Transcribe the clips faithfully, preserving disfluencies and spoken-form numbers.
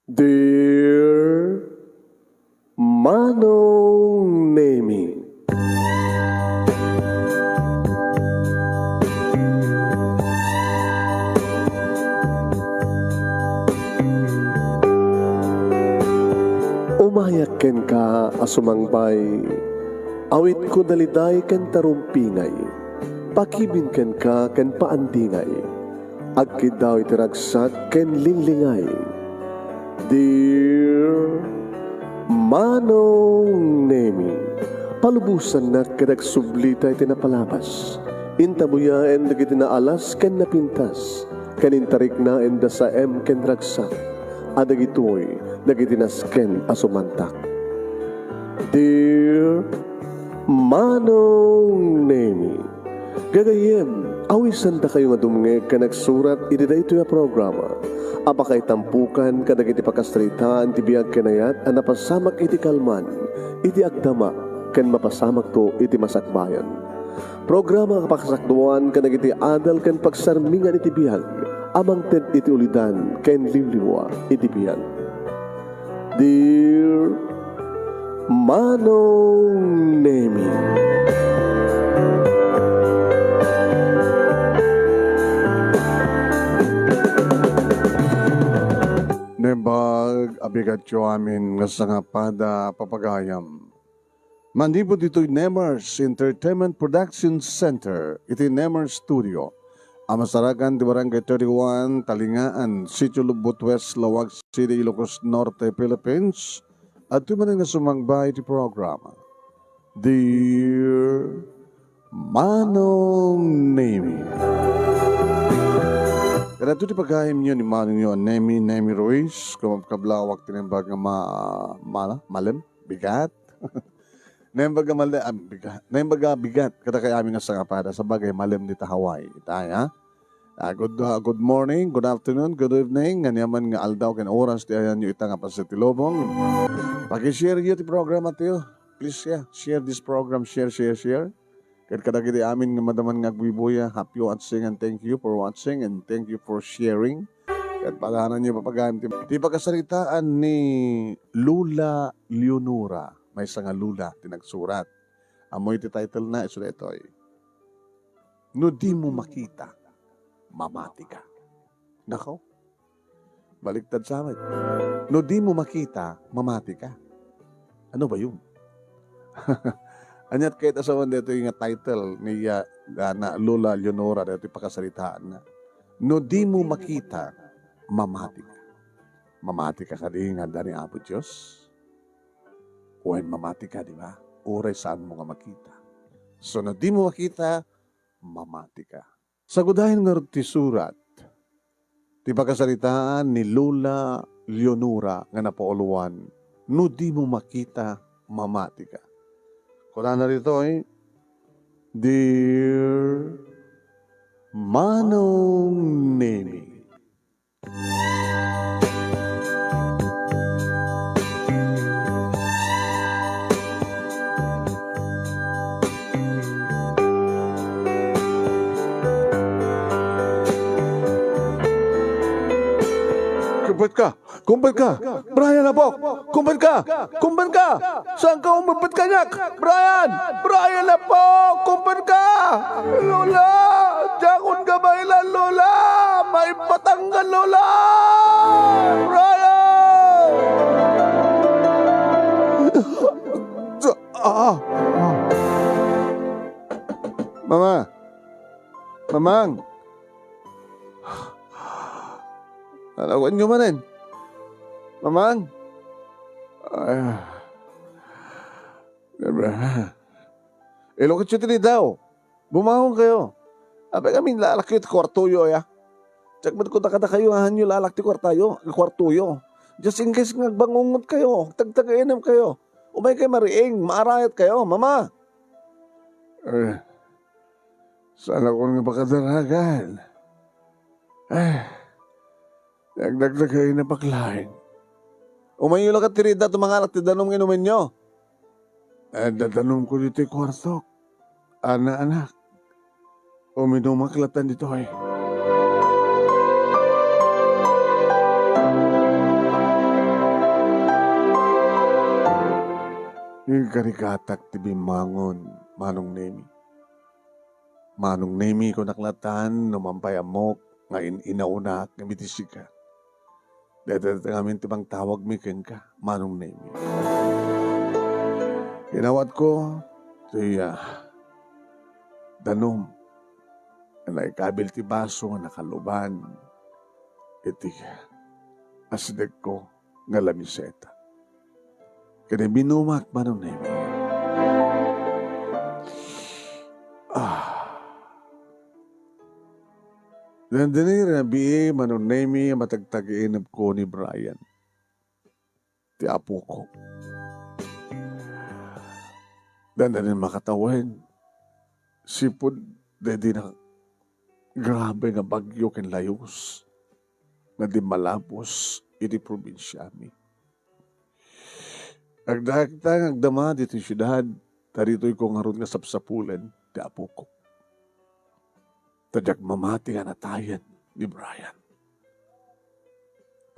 Dear Manong Nemi. Umayak kenka a sumangbay, awitko daliday ken tarumpingay, pakibin kenka ken paandingay. Agkiddaw iti ragsak ken linglingay. Dear Manong Nemi, palubosannak ket agsublita iti napalabas. Intabuyaen dagiti naalas ken napintas, ken intariknaen da saem ken ragsak, a dagitoy dagiti nasken a sumantak. Dear Manong Nemi, gagayyem, awisandakayo nga dumngeg ken agsurat iti daytoy a programa a pakaitampokan kadagiti pakasaritaan ti biag ken ayat a napasamak iti kalman, iti agdama, ken mapasamakto iti masakbayan. Programa a pakasakduan kadagiti adal ken pagsarmingan iti biag a mangted iti ulidan ken liwliwa iti biag. Dear Manong Nemi. Naimbag a bigatyo amin nga sangapada, papagayam. Manipud ditoy Nemers Entertainment Production Center, iti Nemers Studio, a masarakan ti Barangay thirty-one, Talingaan, Sitio Lubot West, Laoag City, Ilocos Norte, Philippines, adtoy manen nga sumangba iti programa. Dear Manong Nemi. Kadagitoy ti pagayamyo ni Manongyo a Nemi, Nemi Ruiz, kumabkablawak ti naimbag nga ma-, mala-, malem, bigat. Naimbag a mali-, ah, biga-, naimbag a bigat kadakayo amin nga sangapada, sabagay, malem dita Hawaii. Itay, ha? Ah, good, ah, good morning, good afternoon, good evening, aniaman nga aldaw ken oras ti ayanyo ita nga paset ti lubong. Pakishare yo ti programa tayo. Please, yeah, share this program, share, share, share. Ket kadagiti amin nga madaman nga agbuybuya, happy watching and thank you for watching and thank you for sharing. Ket pagananyo, papagayam ti, ti pakasaritaan ni Lola Leonora. Maysa nga Lola ti nagsurat. Ammo iti title na, isu daytoy, "No dimo makita, mamatika." Nako, baliktad sa met. "No dimo makita, mamatika." Ano ba yun? Aniat kayat a sawen daytoy nga title ni, ah, na Lola Leonora, daytoy pakasaritaanna? "No dimo makita, mamatika." Mamatika kadi nga adda ni Apo Dios? Wen mamatika, di ba? Uray saanmo nga makita. So, no dimo makita, mamatika. Sagudayen ngarud ti surat, ti pakasaritaan ni Lola Leonora nga napauluan, "No dimo makita, mamatika." Kunana ditoy, "Dear Manong Nemi." Kumpet ka! Kumpet ka! Brian, apo! Kumpet ka! Kumpet ka! Saan ka umipit kaniak? Brian! Brian, apo! Kumpet ka! Lola! Diakon kabaelan, Lola! Maibatang ka, Lola! Brian! Ah! Mama! Mamang! Nalawan nyo manen. Mamang! Ay. Ilokit yo ti daw. Bumangon kayo. Apay kami, lalak yo ti kwartoyo, ya. Check mo, kung kadakayo, han yo lalak ti kwartayo, ti kwartoyo. Just in case nga agbangungot kayo, tagtagainam kayo. Umay kayo mariing, maarayat kayo, mama. Eh, saan ako nga pakadaragan? Eh, nagdagdagay na baklain. Umayo lakat ti rida, tumangalak ti danum nga inumenyo. Eh, dadanumko ditoy kwartok. Ana, anak. Uminumak latan ditoy. Inkarigatak ti bimmangon, Manong Nemi. Manong Nemi, kunak latan no mampay ammok nga in-inaunak ngem iti sika. Dayta ngamin ti pangtawagmi kenka, Manong Nemi. Inawatko ti, ah, danum nga naikabil ti baso nga nakaluban iti asidegko nga lamiseta. Ket binumak, Manong Nemi. Ah. Dandani rabii, Manong Nemi, a matagtagainepko ni Brian, ti apoko. Dandani makatawen, sipud daydi na grabe nga bagyo ken layus nga dimmalapos iti probinsiami. Agdakta nga agdama ditoy siudad, ta ditoyko ngarud nga sapsapulen ti apoko. Ta diak mamati nga natayen ni Brian.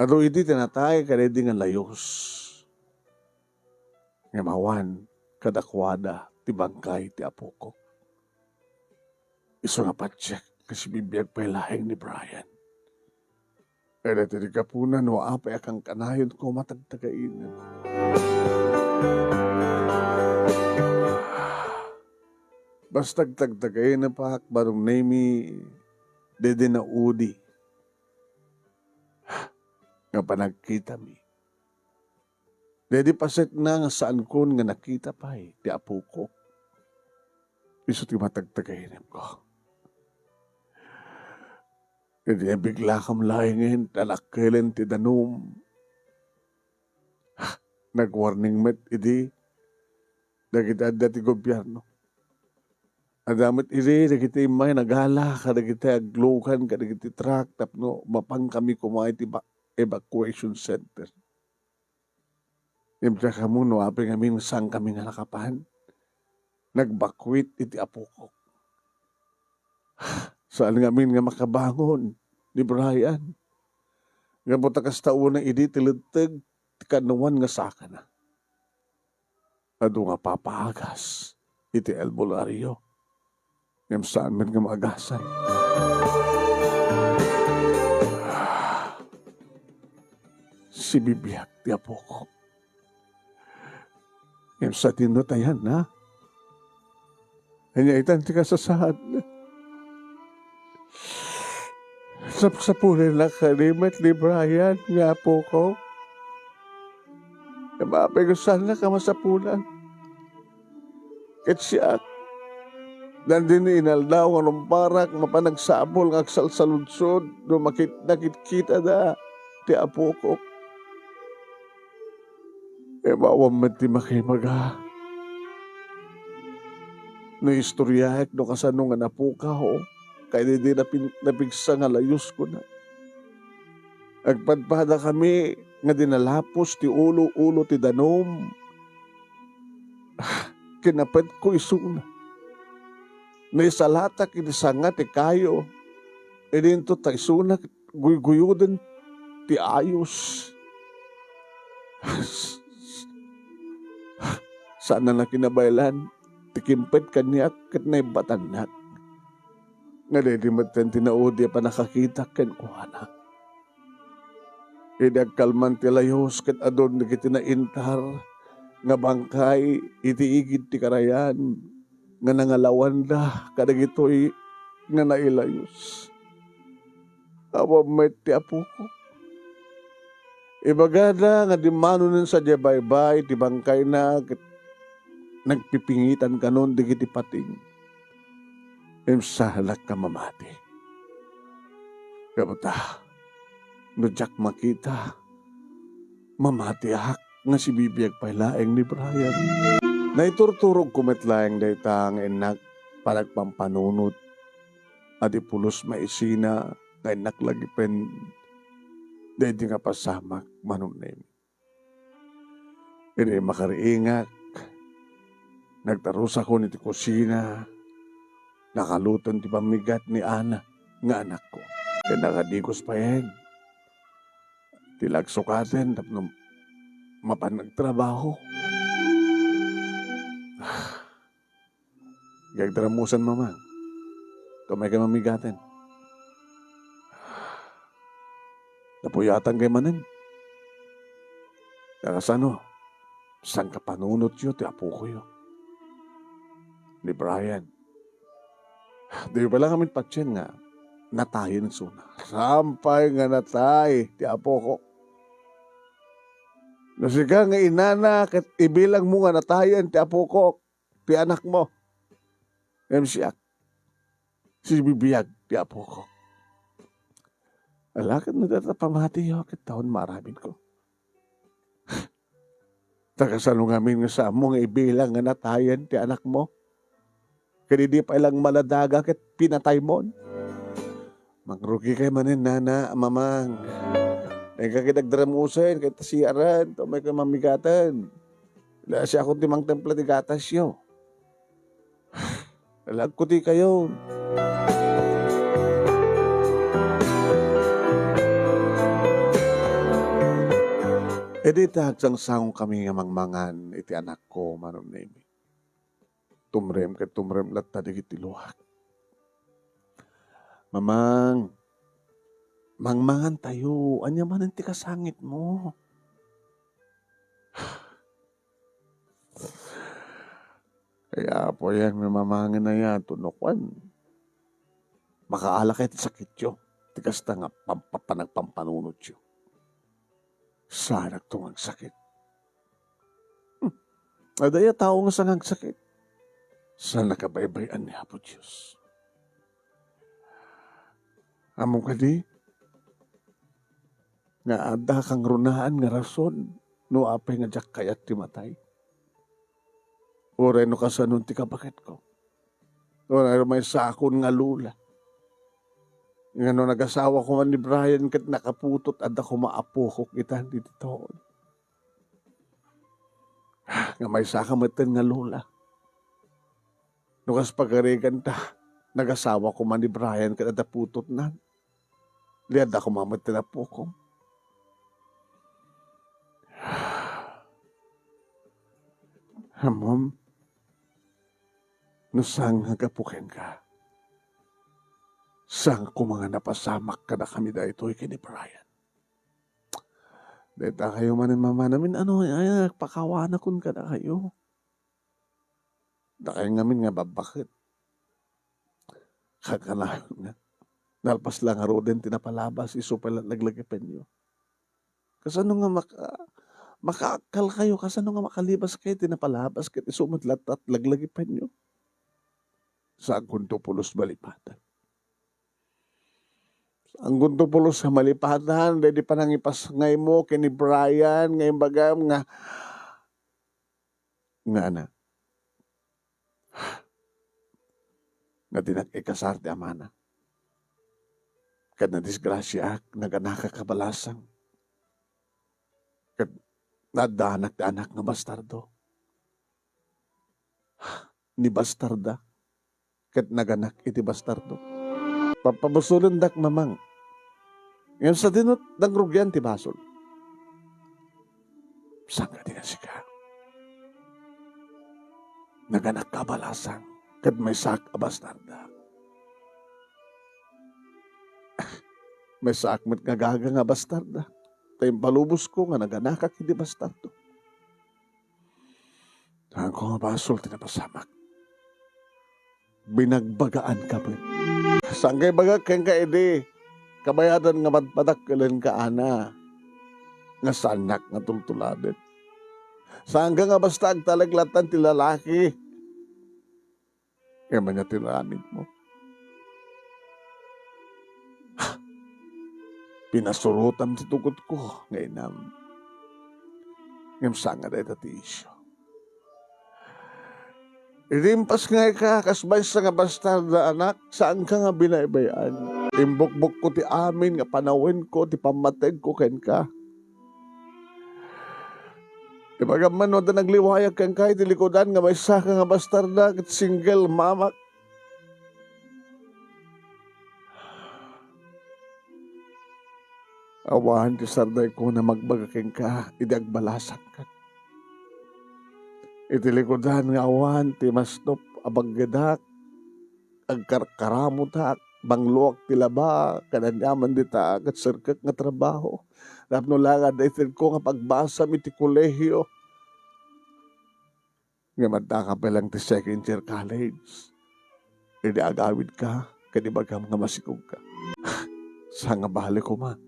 Adu idi ti natay kadaydi nga layus. Ngem awan kadakuada ti bangkay ti apoko. Isu nga patiek nga sibibiag pay laeng ni Brian. Ket daytoy ti gapuna no apay a kankanayonko matagtagainep. Basta agtagtagainepak, Manong Nemi, daydi naudi nga panagkitami. Daydi pasekna nga saankon nga nakita pay ti apoko. Isu ti matagtagainepko. Idi nabiglakam laengen ta nakkelen ti danum. Nagwarning met idi dagiti adda ti gobierno. Adda met idi dagiti immay nagala kadagiti aglugan kadagiti truck tapno mapankami koma iti ba-, evacuation center. Ngem diak ammo no apay ngamin saankami nga nakapan. Nagbakwit iti apokok. Saan ngamin nga makabangon ni Brian. Gapu ta kasta unay idi ti letteg ti kanawan nga sakana. Adu nga papaagas iti albularyo. Ngem saan met nga maagasan. Sibibiag ti apokok. Ngem sadino ta yan, ha? Ania itan ti kasasaad? Sapsapulennak kadi met ni Brian nga apokok. Ngem apay nga saannak a masapulan? Ket siak, dandini inaldaw nga numparak mapan agsapul nga agsalsaludsod no makit-, nakitkitada ti apokok. Ngem awan met ti makimaga. No istoriaek no kasano nga napukaw, kaydi di napin-, napigsa nga layuskona. Agpadpadakami nga dinalapos ti ulo-ulo ti danum. Kinapetko isuna. Naisalatak iti sanga ti kayo. Idinto ta isuna ket guyguyoden ti ayos. Saan a nakinabaelan ti kimpet kaniak ket naibbatannak. Nga daydi metten ti naudi a pannakakitak kenkuana. Idi agkalman ti layus ket adun dagiti naintar nga bangkay iti igid ti karayan nga nangalawanda kadagitoy nga nailayus. Awan met ti apokok. Ibagada nga dimmanonen sadiay baybay ti bangkayna ket nagpipingitan kanon dagiti pating. Ngem saanak a mamati. Gapu ta, no diak makita, mamatiak nga sibibiag pay laeng ni Brian. Naiturturogko met laeng dayta nga innak panagpampanunot a di pulos maisina nga innak lagipen daydi nga pasamak, Manong Nemi. Idi makariingak, nagtarusakon iti kusina, nakaluton ti pammigat ni Ana nga anakko. Ket nakadikos payen ti lagsukaten tapno mapan agtrabaho. Agdaramusen, Mamang. Tumaykay mamigaten. Napuyatankay manen. Kasano? Sangkapanunotyo ti apokoyo, ni Brian. Diyo pay la ngamin patien nga natayen isuna. Saan pay nga natay ti apokok. No sika nga inana ket ibilangmo nga natayen ti apokok, ti anakmo, ngem siak, sibibiag ti apokok. Ala, ket no dayta pamatiyo, ket tawen maaramidko. Ta kasano ngamin nga saanmo nga ibilang nga natayen ti anakmo? Ket idi pay lang maladaga ket pinataymon? Mangrugikay manen, nana, mamang. Inka ket agdaramusen, ket ta siaren, tumaykay mamigaten. Ala, siakon ti mangtempla ti gatasyo. Ala, agkutikayo. Idi ta agsangsangongkami nga mangmangan iti anakko, Manong Nemi. Tumrem ket tumrem latta dagiti luak. Mamang, mangmangantayo. Ania manen ti kasangitmo? Ay, Apo, yan, mamangan aya, tunokan. Makaala kay ti sakityo, ti kasta nga pam-, panagpampanunotyo. Saanakto nga agsakit. Hmm. Adda aya tao nga saan nga agsakit. Saan nakabaybay-an ni Apo Dios. Ammom kadi nga adda kangrunaan nga rason no apay nga diak kayat ti matay? Uray no kasano ti kabaketko. Uray no maysakon nga lola. Nga no nagasawa koma ni Brian ket nakaputot, adda koma apokok itan ditoy. Nga maysaka metten nga lola. No kas pagarigan ta, nagasawa koma ni Brian ket adda putotnan. Di adda koma metten apokom. Ammom, no saan nga gapu kenka, saan koma nga napasamak kadakami daytoy ken ni Brian. Dayta kayo manen, Mama, namin ano, ay, nagpakawanakon kadakayo. Dakay ngamin nga babbaket. Kakanayon nga. Nalpas la ngaruden ti napalabas, isu pay la laglagipenyo. Kasano nga maka-, makaakkalkayo, kasano nga makalibaskayo ti napalabas ket isu met latta ti laglagipenyo? Saankonto pulos malipatan. Saankonto pulos malipatan, daydi panangipasngaymo ken ni Brian nga imbagam nga, nga ana, nga dinak ikasar ti amana. Ket nadisgrasiaak, naganakak a balasang. Ket naaddanak ti anak nga bastardo. Nibastarda. Ket naganak iti bastardo. Papabusolendak, Mamang. Ngem sadino nangrugian ti basol? Saan kadi nga sika? Naganak ka a balasang, ket maysak a bastarda. Maysak met nga gaga nga bastarda. Ta impalubosko nga naganakak iti bastardo. Saanko nga basol ti napasamak. Binagbagaanka met. Saanka ibagak kenka idi kabayadan nga madpadakkelenka, ana, nga saannak nga tultuladen. Saanka nga basta agtalek lattan ti lalaki. Ngem ania ti aramidmo? Pinasurotam ti tugotko nga inam. Ngem saan nga dayta ti isyu. Idi impasngayka kas maysa nga bastarda, anak, saanka nga binaybay-an. Imbukbokko ti amin nga panawenko ti pammategko kenka. Ibagam man no adda nagliwayak kenka iti likudan nga maysaka nga bastarda ket single mamak. Awan ti sardayko nga magbaga kenka idi agbalasangkan. Iti likudan nga awan ti masnop abaggedak, agkarkaramotak, bangloak ti laba, ken aniaman dita ket serkek nga trabaho. Tapno la nga adda itedko nga pagbasam iti kolehio. Ngem addaka pay laeng ti second year college. Idi agawidka, ken ibagam nga masikogka. Sangabali koma.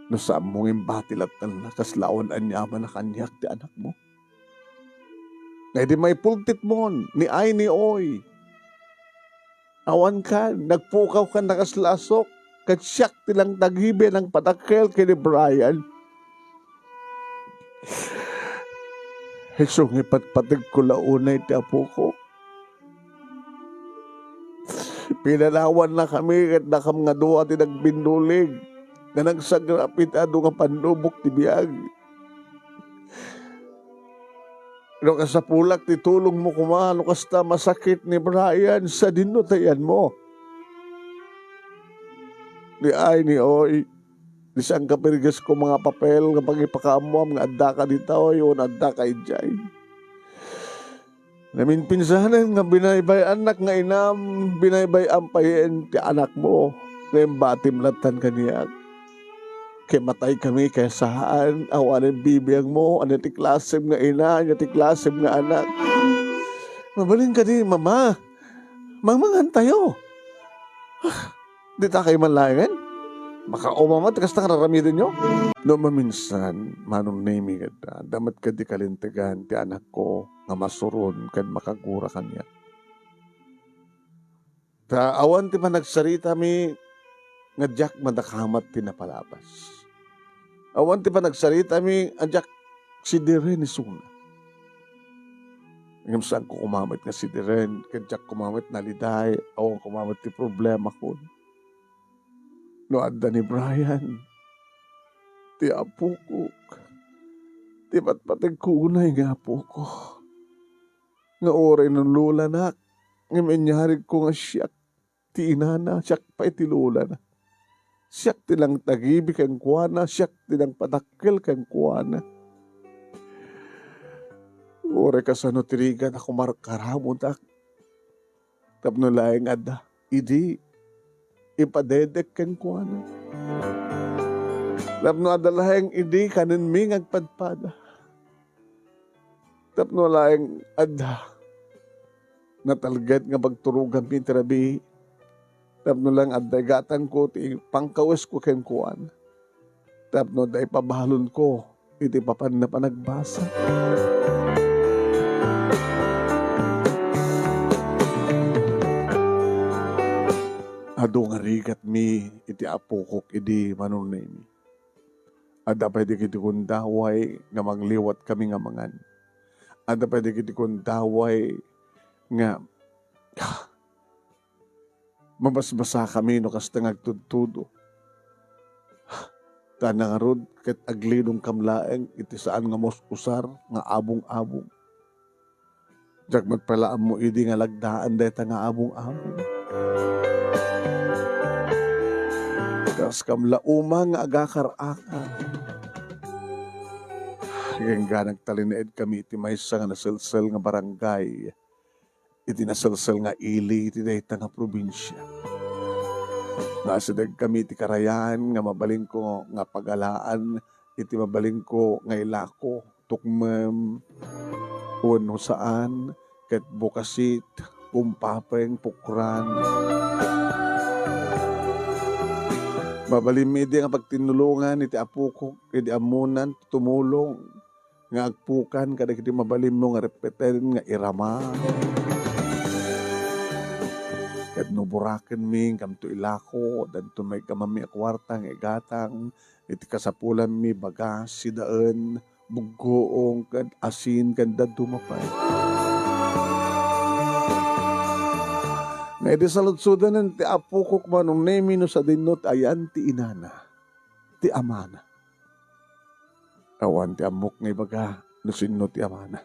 No saanmo nga imbati lattan, kasla awan aniaman a kaniak ti anakmo. Nga idi maipultitmon, ni ay ni oy. Awankan, nagpukawkan a kasla asok, ket siak ti nangtagibi a nangpadakkel ken ni Brian. Isu nga ipatpategko la unay ti apoko. Pinanawannakami ket dakam nga dua ti nagbinnulig nga nagsagrap iti adu nga pannubok ti biag. No kasapulak ti tulongmo koma, no kasta masakit ni Brian, sadinno ta iyanmo. Ni ay ni oy, di sangkapirgesko nga papel nga pangipakaammoam nga addaka ditoy wenno addaka idiay. Naminpinsanen nga binaybay-annak nga inam, binaybay-am payen ti anakmo, nga imbatim lattan kaniak. Ket mataykami ket saan, awanen bibiangmo, ania ti klasem nga ina, ania ti klasem nga anak. Mabalin kadi, Mama? Mangmangantayo. Ah, dita kayo man laengen? Makauma met ti kasta nga raramidenyo? No maminsan, Manong Nemi, adda met kadi kalintegan ti anakko nga masuron ken makagura kaniak. Ta awan ti panagsaritami nga diak madakamat ti napalabas. Awan ti panagsaritami a diak sidiren isuna. Ngem saanko koma met nga sidiren, ket diak koma met naliday, awan koma met ti problemakon. No adda ni Brian, ti apokok, ti patpategko unay nga apoko, nga uray nalulanak, ngem inyarigko nga siak ti inana, siak pay ti lolana. Siak ti nangtagibi kenkuana, siak ti nangpadakkel kenkuana. Uray kasano ti rigat a kumarkaramodak. Tapno laeng adda idi ipadedek kenkuana. Tapno adda laeng idi kanenmi nga agpadpada. Tapno laeng adda natalged nga pagturoganmi iti rabii. Tapno laeng adda igatangko ti pangkawesko kenkuana. Tapno adda ipabalonko iti papanna panagbasa. Adu nga rigatmi iti apokok idi, Manong Nemi. Adda pay dagiti gundaway nga mangliwatkami nga mangan. Adda pay dagiti gundaway nga mabasbasakami no kasta nga agtudtudo. Ta nangarud ket aglinongkam laeng iti saan nga mus-usar nga abong-abong. Diak met pay la ammo idi nga lagdaan dayta nga abong-abong. Kaskam la uma nga agakar-akar. Agingga nagtalinaedkami iti maysa nga naselsel nga barangay iti naselsel nga ili iti dayta nga probinsia. Naasidegkami iti karayan nga mabalinko nga pagalaan iti mabalinko nga ilako, tukmem, wenno saan, ket bukasit, kumpapeng, pukran. Mabalinmi idi nga pagtinnulongan iti apokok idi ammonan tumulong nga agpukan kadagiti mabalinmo nga repeten nga irama. Ket no burakenmi, inkamto ilako, danton maikkamanmi a kuarta nga igatang iti kasapulanmi, bagas, sidaen, buggoong, ken asin, ken dadduma pay. Nga idi saludsodanen ti apokok, Manong Nemi, no sadinno ti ayan ti inana, ti amana. Awan ti ammok nga ibaga no sinno ti amana.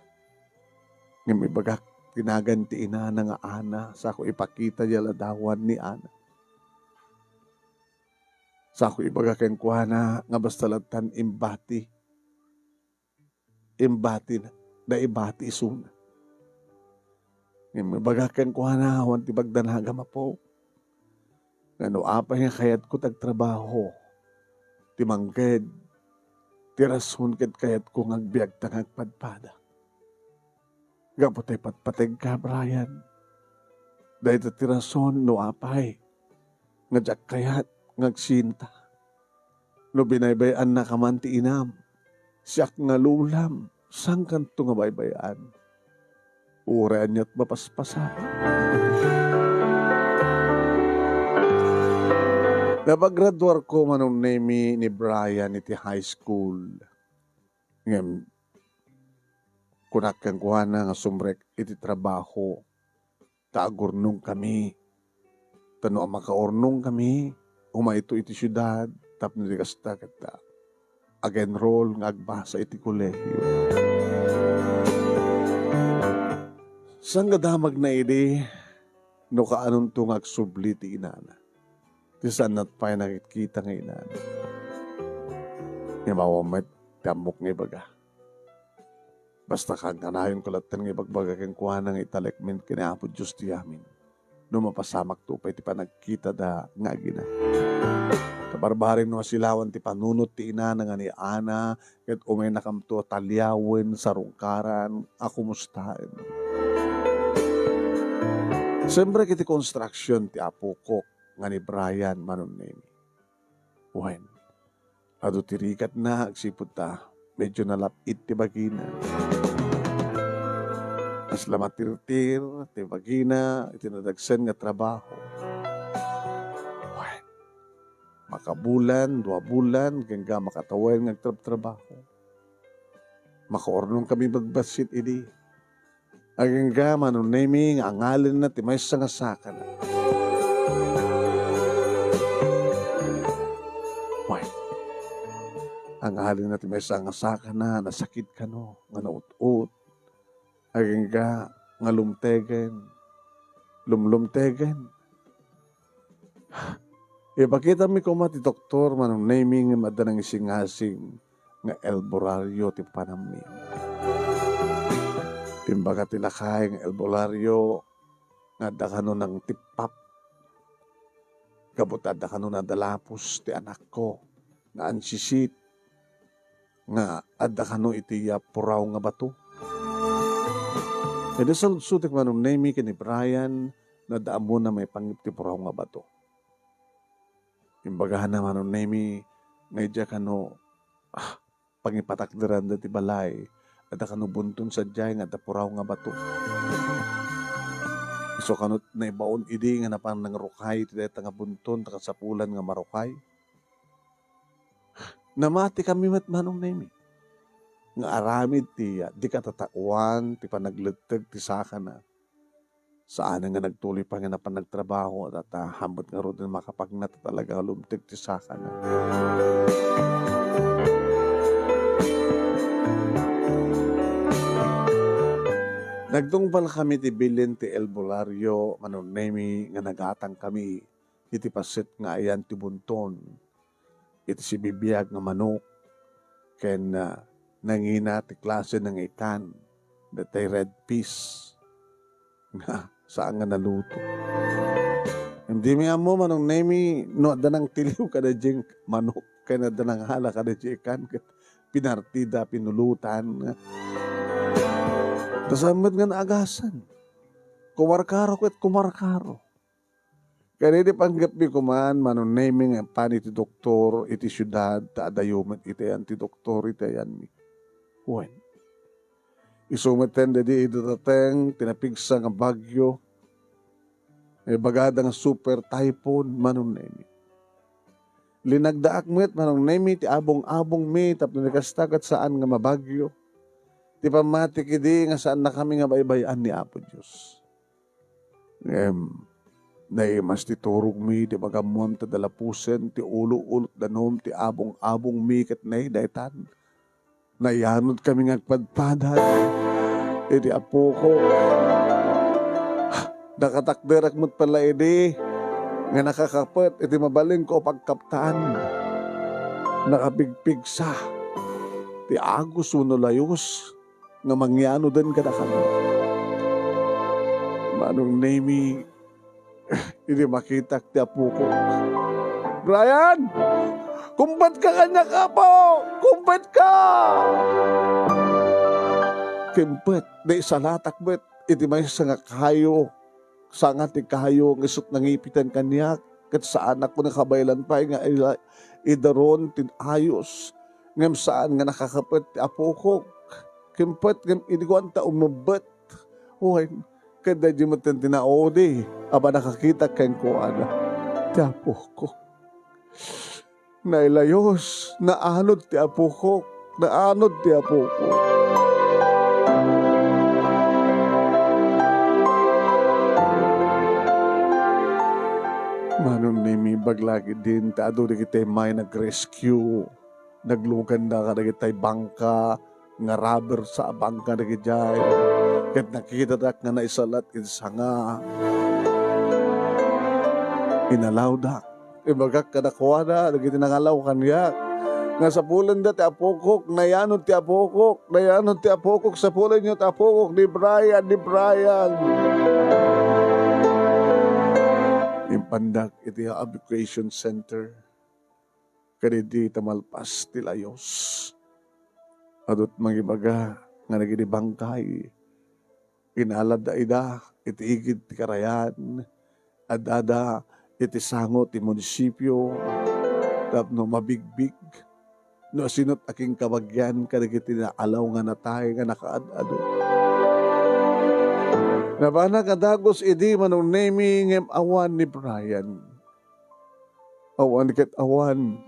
Ngem ibagak ti nagan ti inana nga Ana, sako ipakita diay ladawan ni Ana. Sako ibaga kenkuana nga basta lattan imbati. Imbatina, naibati isuna. Ngem ibaga kenkuana awan ti pagdanagam, Apo, nga no apay nga kayatko ti agtrabaho, ti mangged, ti rason ket kayatko nga agbiagta nga agpadpada. Gapu ta ipatpategka, Brian. Dayta ti rason no apay nga diak kayat nga agsinta. No binaybay-annaka man ti inam, siak nga lolam, saankanto nga baybay-an? Uray ania ti mapaspasawak. Napagraduarko, Manong Nemy, ni Brian iti high school. Ngem kunak kenkuana nga sumrek iti trabaho ta agurnongkami. Ta no a makaurnongkami, umayto iti siudad tapno di kasta ket ag-enroll nga agbasa iti kolehiyo. Saan nga damagna idi no kaanonto nga agsubli ti inana? Ti saanna pay nakitkita nga inana. Ngem awan met ti ammok nga ibaga. Basta kankanayonko latten nga ibagbaga kenkuana nga italekmin ken ni Apo Dios ti amin no mapasamakto pay ti panagkitada nga agina. Kabarbareng no masilawan ti panunot ti inana nga ni Ana, ket umaynakamto a taliawen, sarungkaran, a kumustaen. Sumrek iti construction ti apokok nga ni Brian, Manong Nemy. Wen, adu ti rikatna agsipud ta medio nalap-it ti bagina. Kasla matirtir ti bagina iti nadagsen nga trabaho. Wen, makabulan, dua bulan, agingga makatawen nga agtrabtrabaho. Makaurnongkami bagbassit idi. Agingga, Manong Nemy, nga angalenna ti maysa nga sakana. Wen, angalenna ti maysa nga sakana, nasakit kano, nga naut-ot. Agingga, nga lumtegen, lumlumtegen. Ipakitami koma ti doktor, Manong Nemy, ngem adda nangisingasing nga albularyo ti panammi. Imbaga ti lakay nga albularyo nga adda kano nangtippap. Gapu ta adda kano nadalapos ti anakko nga ansisit nga adda kano iti, ah, puraw nga bato. Idi saludsotek, Manong Nemy, ken ni Brian, nadda ammona maipanggep ti puraw nga bato. Imbagana, Manong Nemy, nga idiay kano, ah, pangipatakderanda ti balay, adda kano bunton sadiay nga adda puraw nga bato. Isu kano naibaon idi nga napan nangrukay iti dayta nga bunton ta kasapulan nga marukay. Namatikami met, Manong Nemy, nga aramid ti, ah, di katataoan ti panagletteg ti sakana. Saan nga nagtuloy pay nga napan nagtrabaho, ta, ta, hammet ngaruden makapagna ta talaga nga lumteg ti sakana. Nagtungpalkami ti bilin ti albularyo, Manong Nemy, nga nagatangkami iti paset nga ayan ti bunton, iti sibibiag nga manok, ken, ah, nangina ti klase nga ikan, datay red peas, nga saan nga naluto. Ngem dimi ammo, Manong Nemy, no adda nangtiliw kadaydiay manok, ken adda nangala kadaydiay ikan, ket pinartida, pinulutan. Ta saan met nga naagasan. Kumarkaro ket kumarkaro. Ken idi panggepmi koman, Manong Nemy, nga ipan iti doktor iti siudad, ta adayo met iti ayan ti doktor iti ayanmi. Wen, isu met ten daydi idadateng ti napigsa nga bagyo, nga ibagada nga super typhoon, Manong Nemy. Linagdaak met, Manong Nemy, ti abong-abongmi tapno ni kasta ket saan nga mabagyo. Ti pammatik idi nga saannakami nga baybay-an ni Apo Dios. Ngem, naimas ti turogmi, ti magammoan ta dalapusen ti ulo-ulot danum ti abong-abongmi ket naydaytan. Nayanodkami nga agpadpadad iti apoko. Nakatakderak met pala idi nga nakakapet iti mabalinko a pagkaptan. Nakapigpigsa ti agus wenno layus nga mangyanoden kadakami. Manong Nemi, idi makitak ti apokok, "Brian! Kumpetka kaniak, Apo! Kumpetka!" Kimpet, naisalatak met iti maysa nga kayo, sanga ti kayo nga isut' nangipitan kaniak, ket saanak nga kabaylan pay nga ila-, idaron ti ayos, ngem saan nga nakakapet ti apokok. Kimpet ngem idi kuanta umebbet, wen, ket daydi met ti naudi a pannakakitak kenkuana ti apokok. Nailayos, naanod ti apokok, naanod ti apokok. Manong Nemi, baglagi din ta adu dagiti may nag-rescue. Nagluganda kadagiti bangka nga rubber sa bangka dagidiay. Ket nakitadak nga naisalat iti sanga. Inalawda. Ibagak kadakuada dagiti nangalaw kaniak nga sapulenda ti apokok, nayanod ti apokok, nayanod ti apokok, sapulenyo ti apokok ni Brian, ni Brian. Impandak iti evacuation center. Kadidi ta malpas ti layos. Adut mangibaga nga dagiti bangkay, inaladda ida iti igid ti karayan, addada iti sango ti munisipio tapno mabigbig no asinot a kinkabagian kadagiti naalaw nga natay nga nakaad-adu. Napanak a dagus idi Manong Nemi ngem awan ni Brian. Awan ket awan.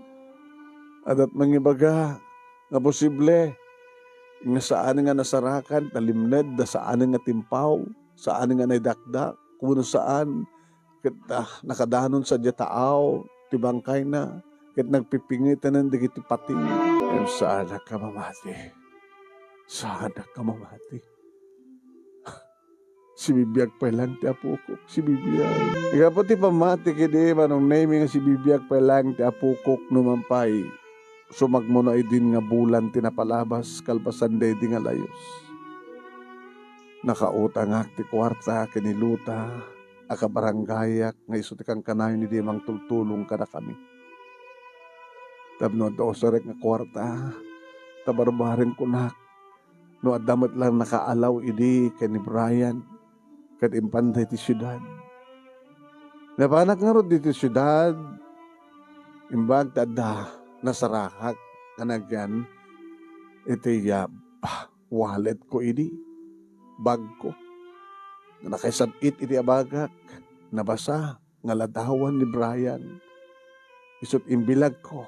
Adda mangibaga nga posible nga saan nga nasarakan, nalimned, da saan nga timpaw, saan nga naidakdak, wenno saan ket, ah, nakadanon sadiay taaw ti bangkayna ket nagpipingetanen dagiti pati. Ngem saanak a mamati. Saanak a mamati. Sibibiag pay laeng ti apokok, sibibiag. Gapu ti pammati idi Manong Nemi nga sibibiag pay laeng ti apokok, numan pay, sumagmamano idin nga bulan ti napalabas kalpasan daydi nga layos. Nakautangak ti kuarta ken ni Luta a kabaranggayak nga isu ti kankanayon idi mangtultulong kadakami. Tapno adda usarek nga kuarta, ta barbareng kunak, no adda met lang nakaalaw idi ken ni Brian, ket impanda iti siudad. Napanak ngarud iti siudad, imbag ta adda nasarakak nga nagyan iti, ah, walletko idi, bagko. Nakaisab-it iti abagak, nabasa nga ladawan ni Brian. Isut' imbilagko.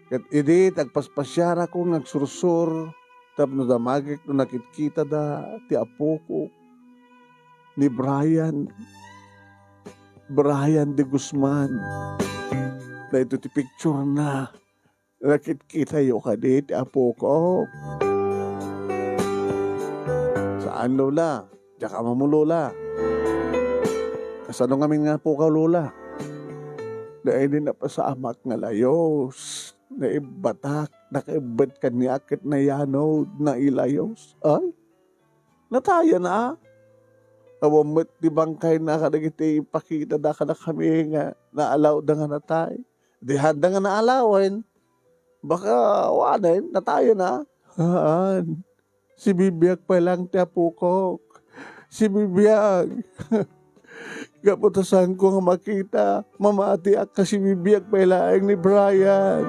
Ket idi ti agpaspasiarako nga agsursur tapno damagek no nakitkitada ti apokok ni Brian, Brian de Guzman. Daytoy ti picture na. Nakitkitayo kadi ti apokok? Saan, Lola. Diak ammo, Lola. Kasano ngamin nga apokaw, Lola? Daydi napasamak nga layos. Naibbatak, nakaibbet kaniak ket nayanod, nailayos. Ay, natayen a. Awan met ti bangkayna kadagiti ipakitada kadakami nga naalawda nga natay. Di haanda nga naalawen. Baka awanen, natayen a. Haan. Sibibiag pay laeng ti apokok. Sibibiag. Gapu ta saanko nga makita, mamatiak a sibibiag pay laeng ni Brian.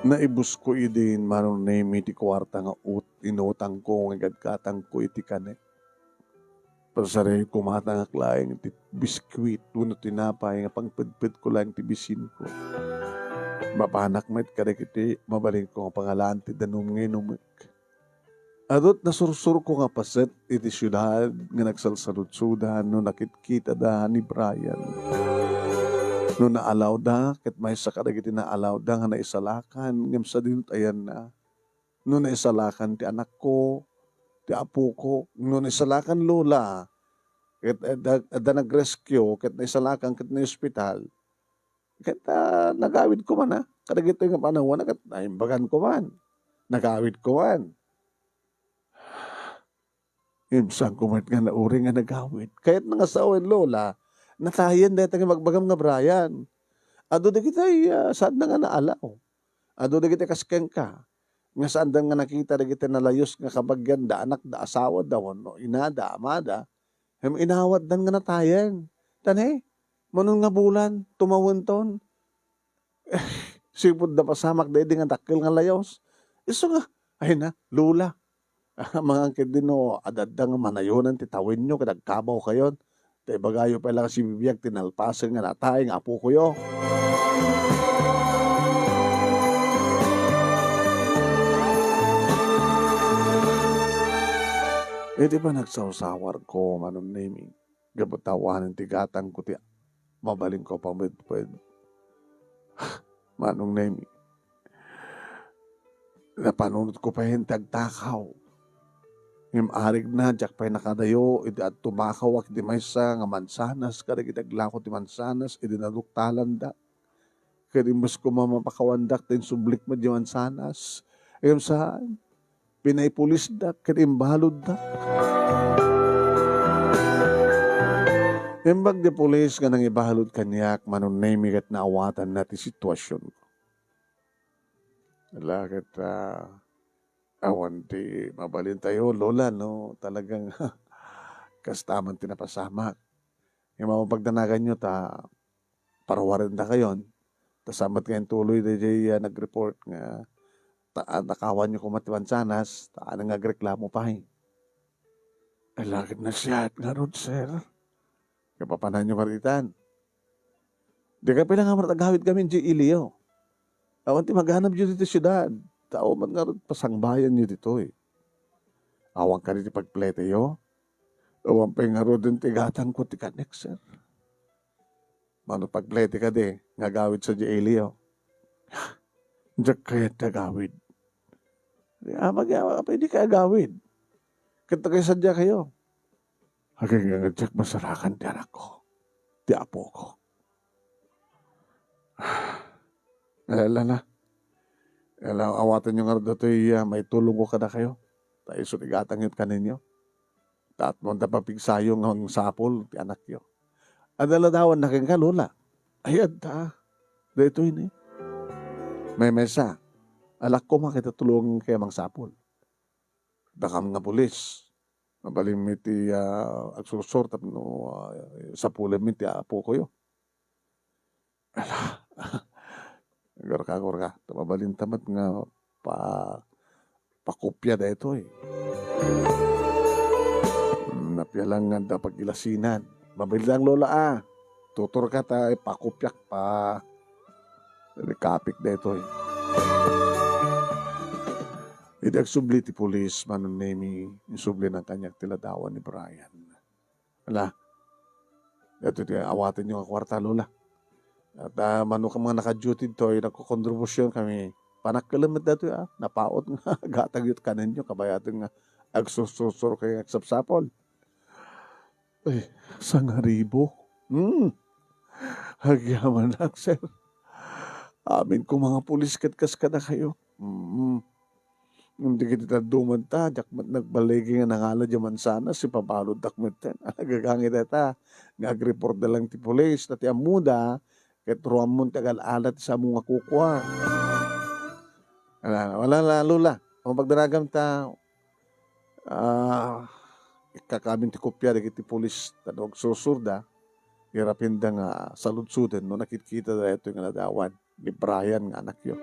Naibusko idin Manong Nemi ti kuarta nga ut-, inutangko nga igadgatangko iti kanek. Pasarayko, matangak laeng ti biskuit wenno tinapay nga pangpedpedko laeng ti bisinko. Mapanak met kadagiti mabalinko nga pangalaan ti danum nga inumek. Adut nasursurko nga paset iti siudad nga nagsalsaludsudan no nakitkitada ni Brian. No naalawda, ket maysa kadagiti naalawda nga naisalakan ngem sadino ti ayanna. No naisalakan ti anakko, ti apoko, no naisalakan lola, ket adda, adda nag-rescue, ket naisalakan, ket naospital, Ket, ah, nagawidko man, ah, kadagitoy nga panawen, ket naimbaganko man. Nagawidko man. Imsanko met nga nauring nga nagawid. Kayatna nga sawen, Lola, natayen dayta nga ibagbagam nga Brian. Adu dagiti, ah, saanna nga naalaw. Adu dagiti kas kenka, nga saanda nga nakita dagiti nalayus nga kabagianda, anakda, asawada, wenno inada, amada, ngem inawatdan nga natayen. Tan, he, mano nga bulan, tumawenton. Sipud napasamak daydi nga dakkel nga layus. Isu nga, ay na, Lola. Amangan ketdi no adda nga manayonan ti tawenyo ket agkabawkayon. Ta ibagayo pay la nga sibibiag ti nalpasen nga natay nga apokoyo. Iti panagsawsawarko, Manong Nemi, gapu ta awanen ti gatangko ti mabalinko a pamedped. Manong Nemi, napanunotko pay ti agtakaw. Ngem arigna, diak pay nakadayo idi tumakaw iti maysa nga mansanas kadagiti aglako ti mansanas idi naduktalanda. Ket imbes koma mapakawandak ta insublik met diay mansanas. Ngem saan, pinaipulisdak ket imbaluddak. Imbag ti pulis nga nangibalud kaniak, Manong Nemi, ket naawatanna ti situasionko. Ala ket, ah, awan ti mabalintayo, Lola, no? Talagang kasta man ti napasamak. Ngem awan pagdanaganyo ta paruarendakayon. Ta saan met nga intuloy daydiay, ah, nag-report nga ta-, ah, takawanyo koma ti mansanas, ta awan nga agreklamo pay. Ay, la ket nasayaat ngarud, sir. Kapapananyo ngarud itan. Dika pay la nga agawid kami idiay iliyo. Awan ti maganabyo ditoy siudad. Ta awan met ngarud pasangbayanyo ditoy. Awan kadi ti pagpleteyo? Awan pay ngaruden ti gatangko ti kanek, sir. Mano pagplete kadi nga agawid sadiay iliyo? Diak kayat ti agawid. Di, ah, mag-, ah, pwede ka agawid. Ket kay sadiakayo. Agingga nga diak masarakan ti anakko, ti apoko. Ala na. Ala, awatenyo ngarud datoy, ah, maitulongko kadakayo. Ta isu ti gatangyo ket kaninyo. Ta ammon ta papigsayo nga angsapul ti anakyo. Adda ladawanna kenka, Lola? Ay, adda. Daytoy ni. Maymaysa, alak koma ket tulongenkayo a mangsapul. Dakam nga pulis. Mabalinmi ti, ah, agsursor tapno, ah, sapulenmi ti apokoyo. Ala. Agurka, agurka. Ta mabalinta met nga pa-, pakopia daytoy. Napia lang nga adda pagilasinan. Mabalinta, Lola, ah. Tuturka ta ipakopiak pa-, recopy-k daytoy. Idi agsubli ti pulis, Manong Nemi, insublina kaniak ti ladawan ni Brian. Ala, daytoy ti awatenyo nga kuarta, Lola. Ta, ah, mano ka nga naka-duty ditoy, nagkokontribusion kami. Panakkelem met daytoy, ah. Napaut nga gatangyo ket kanenyo, kabayaten nga agsursursurkayo nga agsapsapul. Ay, sangaribo. Hmm. Agyamanak, sir. Amin koma nga pulis ket kas kadakayo. Mm. Ngem dagiti dadduma ta, diak met nagbaligi nga nangala diay mansanas, ipabaluddak metten. Agagangay dayta nga agreport da lang ti pulis, ta ti ammoda, ket ruammon ti agal-ala ti samo nga kukua. Ala, wala la, Lola. Awan pagdanagam ta, ah, ikkakamin ti kopia dagiti pulis, ta no agsursurda, irapinda nga saludsoden no nakitkita daytoy nga ladawan ni Brian nga anakyo.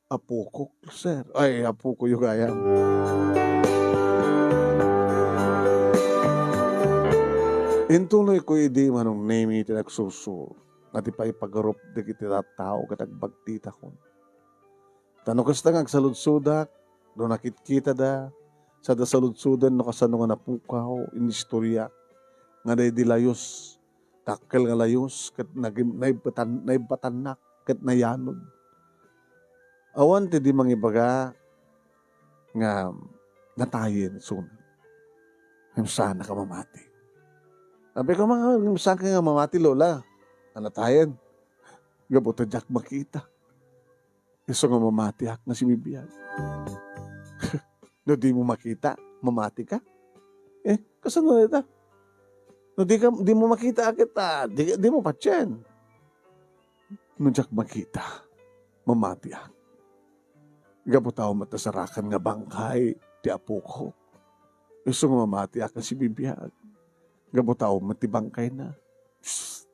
Apokok, sir. Ay, apokoyo gayam. Intuloyko idi, Manong Nemi, ti nagsursur nga ti paipagarup dagiti tattao ket agbagtitakon. Ta no kasta nga agsaludsodak, no nakitkitada, sada saludsoden no kasano nga napukaw, inistoriak nga daydi layus, dakkel nga layus, ket nagim-, naibbatan-, naibbatannak, ket nayanod. Awan ti di mangibaga nga natayen isuna. Ngem saanka mamati. Sabi ko, "Ma, ngem saanka nga mamati, Lola, nga natayen?" gapu ta diak makita. Isu nga mamatiak nga sibibiag. No dimo makita, mamatika? Eh, kasano dayta? No di ka, dimo makita, ket, ah, di, dimo patien. No diak makita, mamatiak. Gapu ta awan met nasarakan nga bangkay ti apok. Isu nga mamatiak nga sibibiag. Gapu ta awan met ti bangkayna. Psst!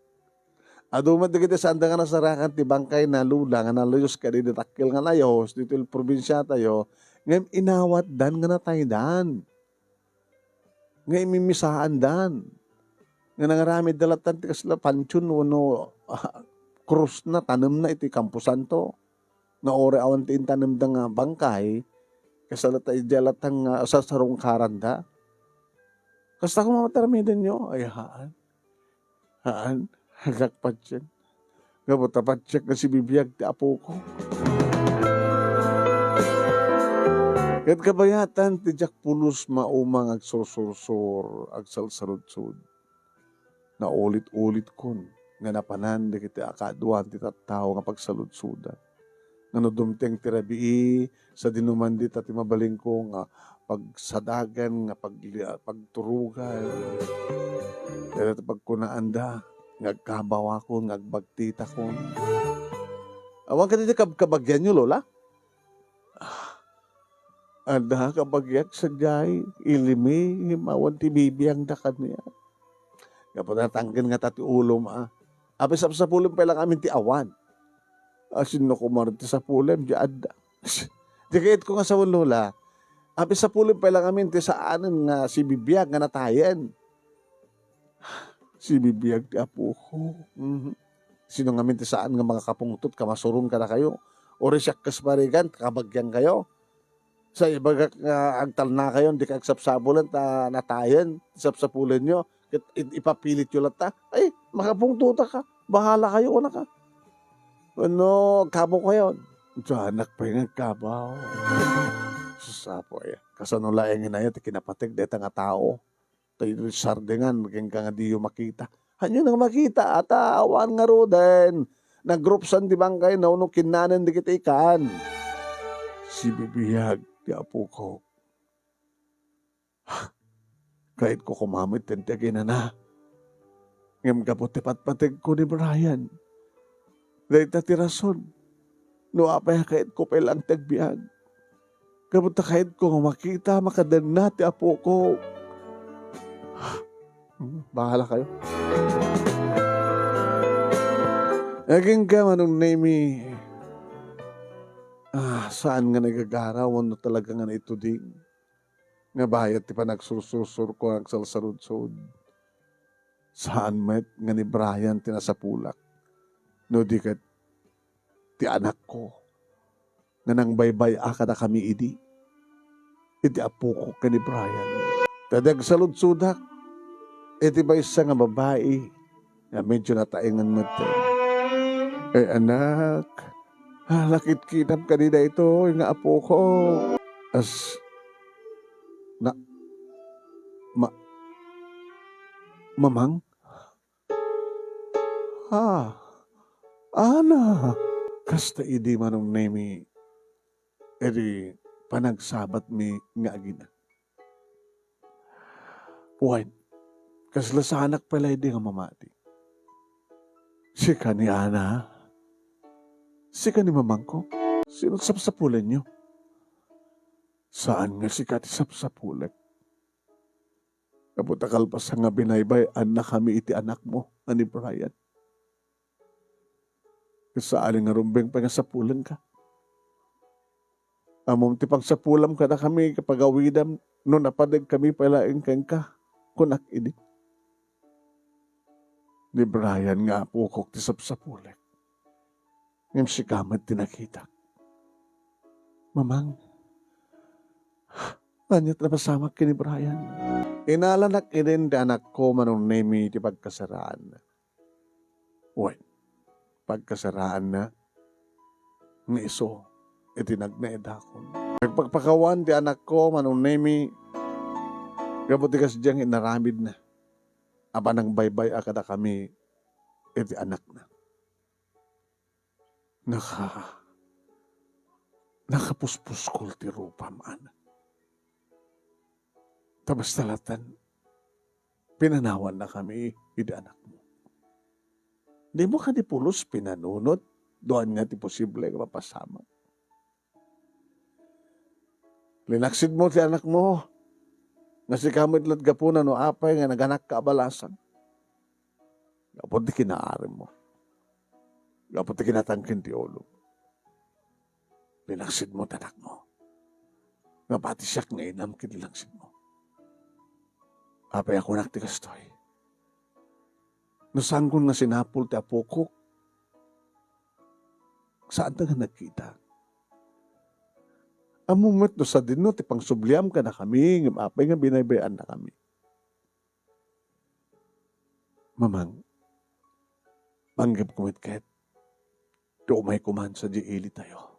Adu met dagiti saanda nga nasarakan ti bangkayna, Lola, nga naluyos kadi dakkel nga layos ditoy probinsiatayo, ngem inawatdan nga nataydan. Nga imimisaandan. Nga nangaramidda latta ti kasla pantion wenno, ah, krusna, tanemna iti kamposanto. Nga uray awan ti intanemda nga bangkay, kasla latta idiay latta nga sarsarungkaranda. Kasta koma met aramidenyo? Ay, haan. Haan, addak patien. Gapu ta patiek nga sibibiag ti apok. Ket kabayatan ti diak pulos maumang agsursursur, agsalsaludsod. Naulit-ulitkon nga napanan dagiti kaaduan ti tattao nga pagsaludsodan. Nga no dumteng ti rabii, sadino man dita ti mabalinko nga pagsadagan, nga pagli-, pagturogan. Dayta ti pagkunaanda nga agkabawakon, nga agbagtitakon. Awan kadi ti kabkabagianyo, Lola? Ah, adda kabagiak sadiay, ilimi, awan ti bibiangda kaniak. Gapu ta natangken ngata ti ulom, a. Apay sapsapulem pay la ngamin ti awan. A, sinno koma ti sapulem, di adda. Di kayatko nga sawen, Lola. Apay sapulem pay la ngamin ti saanen nga sibibiag nga natayen. Sibibiag ti apok. Mhm. Sino ngamin ti saan nga makakapungtot, kamasuron kadakayo? Uray siak kas Marigan, kabagiankayo? Sa ibagak nga agtalnakayon, dika agsapsapulen ta natayen ti sapsapulenyo, ket i-, ipapilityo latta. Ay, makapungtotaka. Bahala kayo, kunaka. Wenno, agkabaw kayon. Dianak pay nga agkabaw. Sus, Apo, aya. Kasano laeng inaya ti kinapateg dayta nga tao? Tayo sardengan, kenka nga diyo makita. Hanyo nang makita, ata awan ngaruden. Nagrupsan ti bangkay, nauno kinnanen dagiti ikan. Sibibiag ti apok. Kayatko koma met ti aginana. Ngem gapu ti patpategko ni Brian, dayta ti rason no apay a kayatko pay laeng ti agbiag. Gapu ta kayatko nga makita, makadenna ti apok. Hmm, bahala kayo. Agingga, Manong Nemi, ah, saan nga nagagara wenno talaga nga naituding nga bayat ti panagsursursurko nga agsalsaludsod. Saan met nga ni Brian ti nasapulak, no di ket ti anakko nga nangbaybay-a kadakami idi, iti apok ken ni Brian. Ta di agsaludsodak iti maysa nga babai nga medyo nataengen met. Ay, anak, ah, nakitkitam kadi daytoy nga apok. As, na, ma, mamang? Ah, Ana, kasta idi, Manong Nemi, iti panagsabatmi nga agina. Wen, kasla saanak pay la idi nga mamati. Sika ni Ana? Sika ni mamangko? Sino sapsapulenyo? Saan nga sika ti sapsapulek? Gapu ta kalpasan nga binaybay-annakami iti anakmo nga ni Brian. Ket saan nga rumbeng pay nga sapulenka. Ammom ti pagsapulam kadakami, kapagawidam no napadegkami pay laeng kenka, kunak idi. Ni Brian nga apokok ti sapsapulek. Ngem sika met ti nakitak. Mamang, ania't napasamak ken ni Brian? Inalanak idin ti anakko, Manong Nemi, ti pagkasaraanna. Wen, pagkasaraanna nga isu iti nagnaedakon. Nagpakpakawan ti anakko, Manong Nemi, gapu ti kasdiay nga inaramidna a panangbaybay-a kadakami iti anakna. Naka-, nakapuspuskol ti rupam, Ana. Ta basta latta, pinanawannakami idi anakmo. Dimo kadi pulos pinanunot, no ania ti posible nga mapasamak. Linaksidmo ti anakmo, nga sika met la't gapuna no apay nga naganakka a balasang. Gapu ti kinaarimmo. Gapu ti kinatangken ti ulom. Linaksidmo ti anakmo. Nga pati siak nainam ken linaksidmo. Apay a kunak ti kastoy? No saanko nga sinapul ti apokok, saanta nga nagkita. Ammom met no sadino ti pangsubliam kadakami, ngem apay nga binaybay-annakami? Mamang, panggepko met ket, ti umayko man sadiay ilitayo.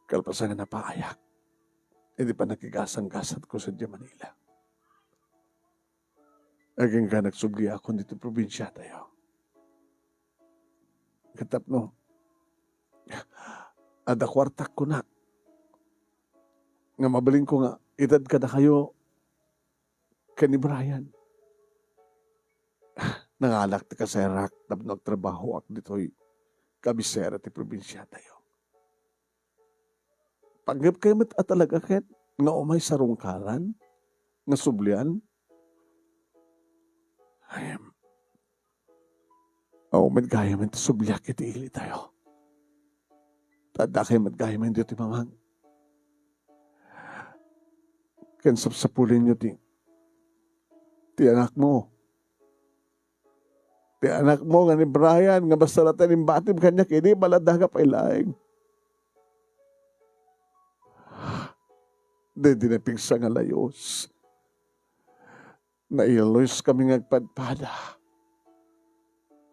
Kalpasan nga napaayak, idi pannakasangkasatko sadiay Manila. Agingga nagsubliakon ditoy probinsiatayo. Ket tapno adda kuartak kunak nga mabalinko nga itedko kadakayo ken ni Brian. Nangalak ti kasarak tapno agtrabahoak ditoy kabisera ti probinsiatayo. Panggepkayo met a talaga ket nga umay sarungkaran nga sublian? Ahem. Awan met gayam ti subliak iti ilitayo. Ta addakayo met gayam ditoy, Mamang. Ken sapsapulenyo ti, ti anakmo. Ti anakmo nga ni Brian nga basta latta imbatim kaniak idi, baladaka pay laeng. Daydi napigsa nga layus. Nailuskami nga agpadpada.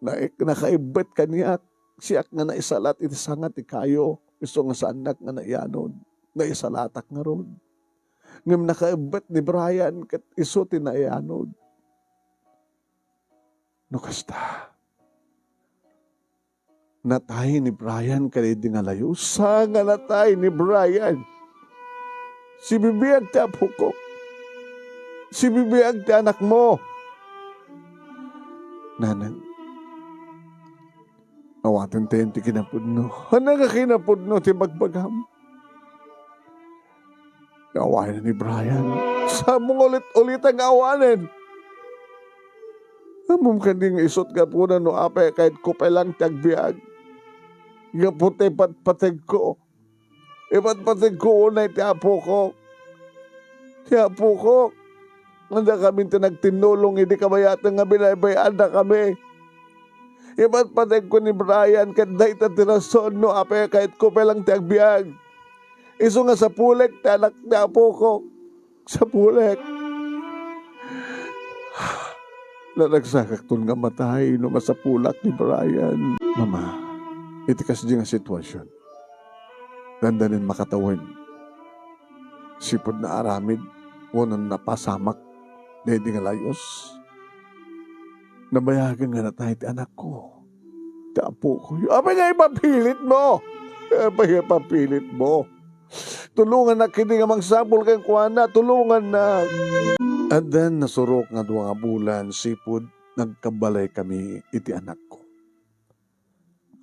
Na-, nakaibbet kaniak, siak nga naisalat iti sanga ti kayo, isu nga saannak nga naianod. Naisalatak ngarud. Ngem nakaibbet ni Brian ket isu ti naianod. No kasta, natay ni Brian kadaydi nga layus. Saan nga natay ni Brian? Sibibiag ti apokok. Sibibiag ti anakmo. Nanang, awaten tayo ti kinapudno. Ania nga kinapudno ti bagbagam? Nga awanen ni Brian. Saan mo nga ulit-ulitan nga awanen? Ammom kadi nga isut gapuna no apay a kayatko pay lang ti agbiag. Gapu ta ipatpategko. Ipatpategko unay ti apokok. Ti apokok. Adda kami ti nagtinnulong idi kabayatan nga binaybay-annakami. Ipatpategko ni Brian ket dayta ti rason no apay a kayatko pay lang ti agbiag. Isu nga sapulek ti anak ti apokok. Sapulek. Naragsakakton nga matay no masapulak ni Brian. Mama, iti kasdi nga sitwasyon, dandanin makatawen. Sipud naaramid wenno napasamak daydi nga layus. Nabayagen nga natay ti anakko, ti apokon. Apay nga ipapilitmo? Apay nga ipapilitmo? Tulongannak idi nga mangsapul kenkuana, tulongannak. Addan nasurok nga dua nga bulan, sipud nagkabalaykami iti anakko.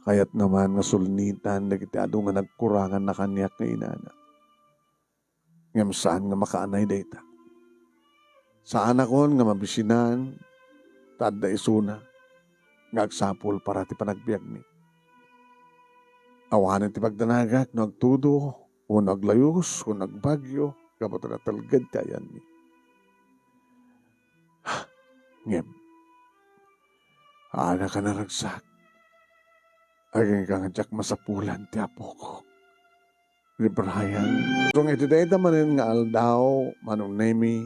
Kayatna man nga sulnitan dagiti adu nga nagkuranganna kaniak nga inana. Ngem saan nga makaanay dayta. Saanakon nga mabisinan ta adda isuna nga agsapul para ti panagbiagmi. Awanen ti pagdanagak no agtudo, wenno aglayus, wenno agbagyo, gapu ta natelged ti ayanmi. Ngem, anak a naragsak, agingga nga diak masapulan ti apokok ni Brian. Isu nga iti dayta manen nga aldaw, Manong Nemy,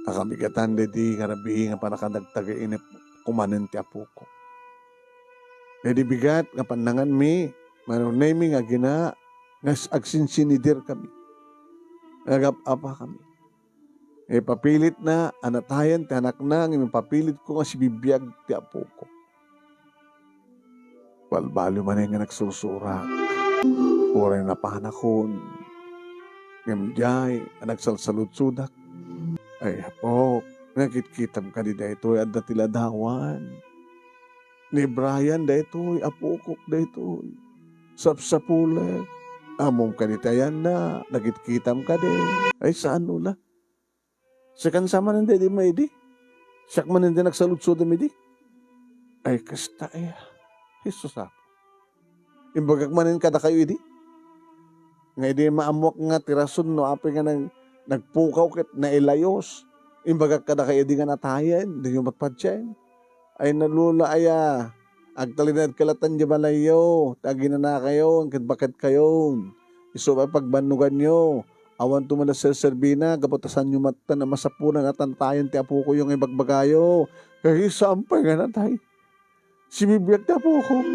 nakabigatan daydi nga rabii nga pannakadagtagainepko manen ti apokok. Daydi bigat nga pannanganmi, Manong Nemy, nga agina nga s-, agsinsinidirkami, nga agap-apakami. Ipapilitna a natayen ti anakna, ngem ipapilitko nga sibibiag ti apokok. Balbaliw manen nga nagsursurak. Uray napanakon. Ngem diay a nagsalsaludsodak. Ay, Apok, nakitkitam kadi daytoy, adda ti ladawan. Ni Brian daytoy, apokok daytoy. Sapsapulek. Ammom kadi ti ayanna, nakitkitam kadi. Ay, saan, Lola? Sikan sa manen daydi maidi? Siak manen di nagsaludsodem idi? Ay, kasta aya. Jesus, Apo. Imbagak manen kadakayo idi? Nga idi maammoak nga ti rason no apay nga nag-, nagpukaw ket nailayos. Imbagak kadakayo idi nga natayen, dinyo met patien. Ay, Lola aya, agtalinaedka latta diay balayyo, ti aginanakayo, ket baketkayo. Isu pay pagbannoganyo. Awanto met a serserbina, gapu ta saanyo met a masapulan a tantayen ti apokoyo nga ibagbagayo. Kay saan pay nga natay? Sibibiag ti apoko.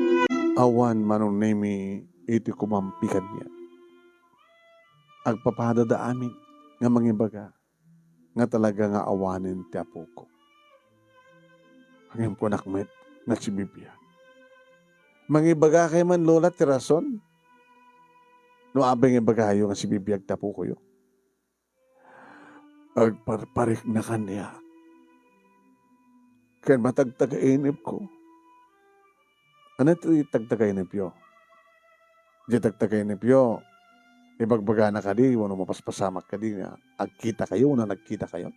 Awan, Manong Nemi, iti kumampi kaniak. Agpapadada amin nga mangibaga nga talaga nga awanen ti apoko. Ngem kunak met nga sibibiag. Mangibagakay man, Lola, ti rason no apay nga ibagayo nga sibibiag ti apokoyo. Agparparikna kaniak ken matagtagainepko. Ania ti tagtagainepyo? Diay tagtagainepyo, ibagbagana kadi wenno mapaspasamak kadi nga agkitakayo wenno nagkitakayo?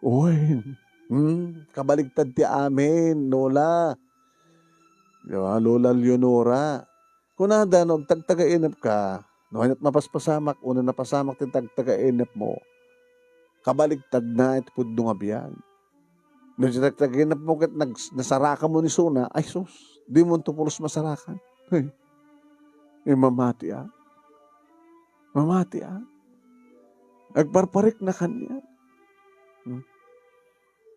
Wen, hmm, kabaligtad ti amin, Lola. Di ba, Lola Leonora? Kunada, no agtagtagainepka, no ania't mapaspasamak wenno napasamak ti tagtagainepmo, kabaligtadna iti pudno nga biag. No diay tagtagainepmo ket nag-, nasarakanmo ni Sona, ay sus, dimonto pulos masarakan. Ay, mamatiak. Mamatiak. Agparparikna kaniak. Hmm.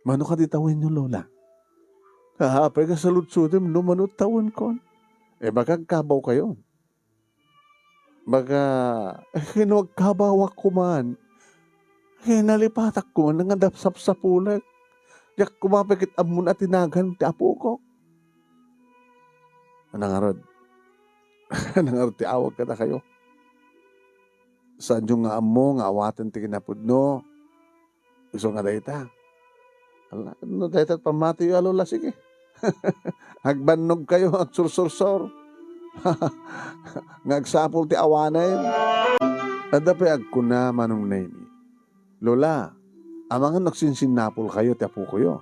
Mano kadi tawenyo, Lola? Apay nga saludsodem no mano tawenkon? Eh, baka agkabawkayon. Baka, eh, no agkabawak koman, eh, nalipatak koman nga dap-, sapsapulek. Diak koma pay ket ammon a ti nagan ti apokok. Ania ngarud? Ania ngarud ti awag kadakayo? Saanyo nga ammo nga awaten ti kinapudno? Isu nga dayta. Ala, no dayta ti pammatiyo a, Lola, sige. Agbannogkayo, agsursursor. Nga agsapul ti awanen. Adda pay agkuna, Manong Nemi, "Lola, amangan no agsinsinnapulkayo ti apokoyo?"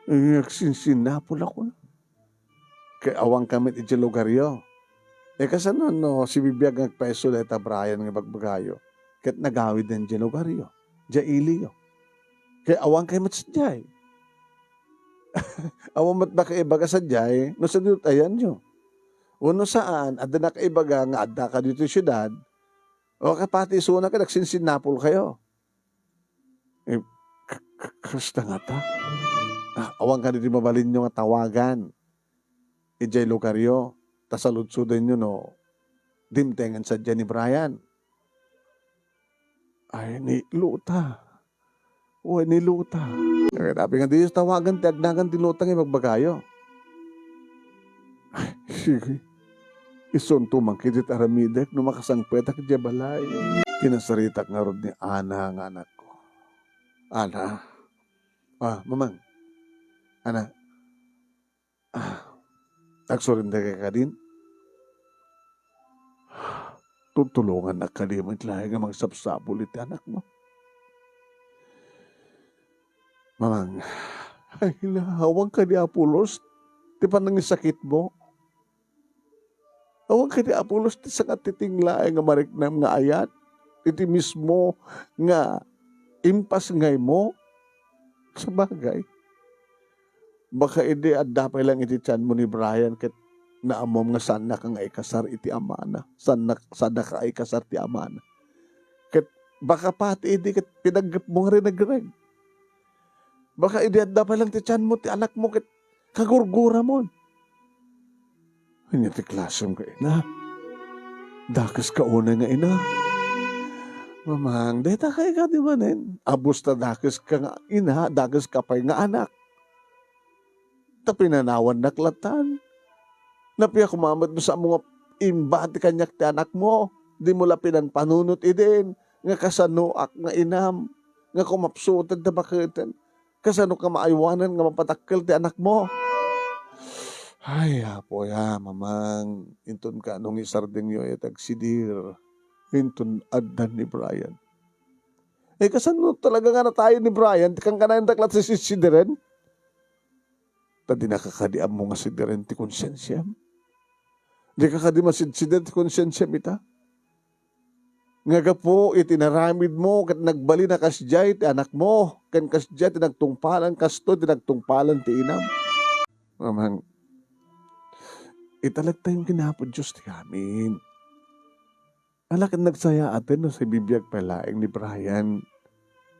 Eh, agsinsinnapulak, kuna. Ket awanka met idiay lugaryo. Eh, kasano no sibibiag nga agpaiso dayta Brian nga ibagbagayo ket nagawidna idiay lugaryo, idiay iliyo? Ket awankayo met sadiay. Awan met nakaibaga sadiay no sadino ti ayanyo. Wenno saan, adda nakaibaga nga addaka ditoy siudad, o kapati isuna ket agsinsinnapulkayo. Eh, k-, k-, kasta ngata? Ah, awan kadi ti mabalinyo nga tawagan idiay lugaryo, ta saludsodenyo no dimtengen sadiay ni Brian. Ay, ni Lota. Uy, ni Lota. Ket apay nga diyo tawagan ti agnagan ti Lota nga ibagbagayo? Ay, sige. Isunto man ketdi ti aramidek no makasangpetak idiay balay. Kinasaritak ngarud ni Ana nga anakko. Ana. Ah, Mamang. Ana. Ah, agsurenderka kadin? Tutulongannak kadi met laeng nga mangsapsapul iti anakmo? Mamang, ay, awan kadi a pulos ti panangisakitmo? Awan kadi a pulos ti sangatiting laeng nga mariknam nga ayat iti mismo nga impasngaymo? Sabagay, baka idi adda pay lang iti tianmo ni Brian ket naammom nga saannaka nga ikasar iti amana, saannak, saannaka a ikasar ti amana. Ket baka pati idi ket pinaggepmo nga rinegreg. Baka idi adda pay lang ti tianmo ti anakmo ket kagurguramon. Ania ti klasem nga ina? Dakeska unay nga ina. Mamang, dayta kay kadi manen. Abus ta dakeska nga ina, dakeska pay nga anak. Ta pinanawannak latan. Napia koma met no saan mo nga imbati kaniak ti anakmo, dimo la pinanpanunot idin nga kasanoak nga inam, nga kumapsutan ta baketen. Kasano ka maaywanan nga mapadakkel ti anakmo? Ay, Apo, ya, Mamang, inton kaano nga isardengyo ay agsidir, inton addan ni Brian. Eh, kasano talaga nga natayen ni Brian, ti kankanayon daklat sa sisideren? Ta dinaka kadi ammo nga sideren ti konsiensiam? Dika kadi masidsider ti konsiensiam ita? Nga gapu iti naramidmo ket nagbalin a kasdiay ti anakmo, ken kasdiay ti nagtungpalan, kastoy ti nagtungpalan ti inam. Mamang, italektayon ken Apo Dios ti amin. Ala ket nagsayaaten no sibibiag pay laeng ni Brian.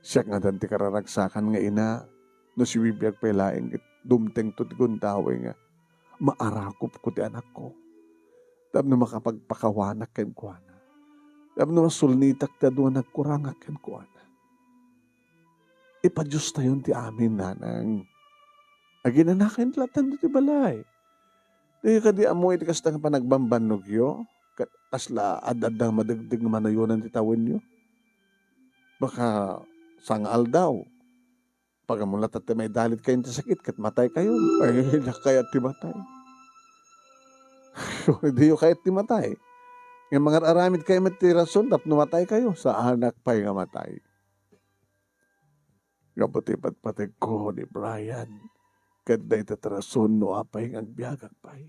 Siak ngadan ti kararagsakan nga ina, no sibibiag pay laeng ket dumtengto ti gundaway nga maarakopko ti anakko. Tapno makapagpakawanak kenkuana. Tapno masulnitak ti adu nga nagkurangak kenkuana. Ipadiyostayon ti amin, nanang. Aginanaken ti lattan ti balay. Di kadi ammo iti kasta nga panagbambannogyo? Ket kasla ad-adda nga madegdeg nga manayonan ti tawenyo? Baka sangaaldaw, pagamulat ti maidalit kayo ti sakit ket matay kayo. Ay, diak kayat ti matay. Diyo kayat ti matay. Nga mangar-aramid kayo met ti rason tapno matay kayo. Saanak pay nga matay. Gapu ti patpategko ni Brian, ket dayta ti rason no apay nga agbiagak pay.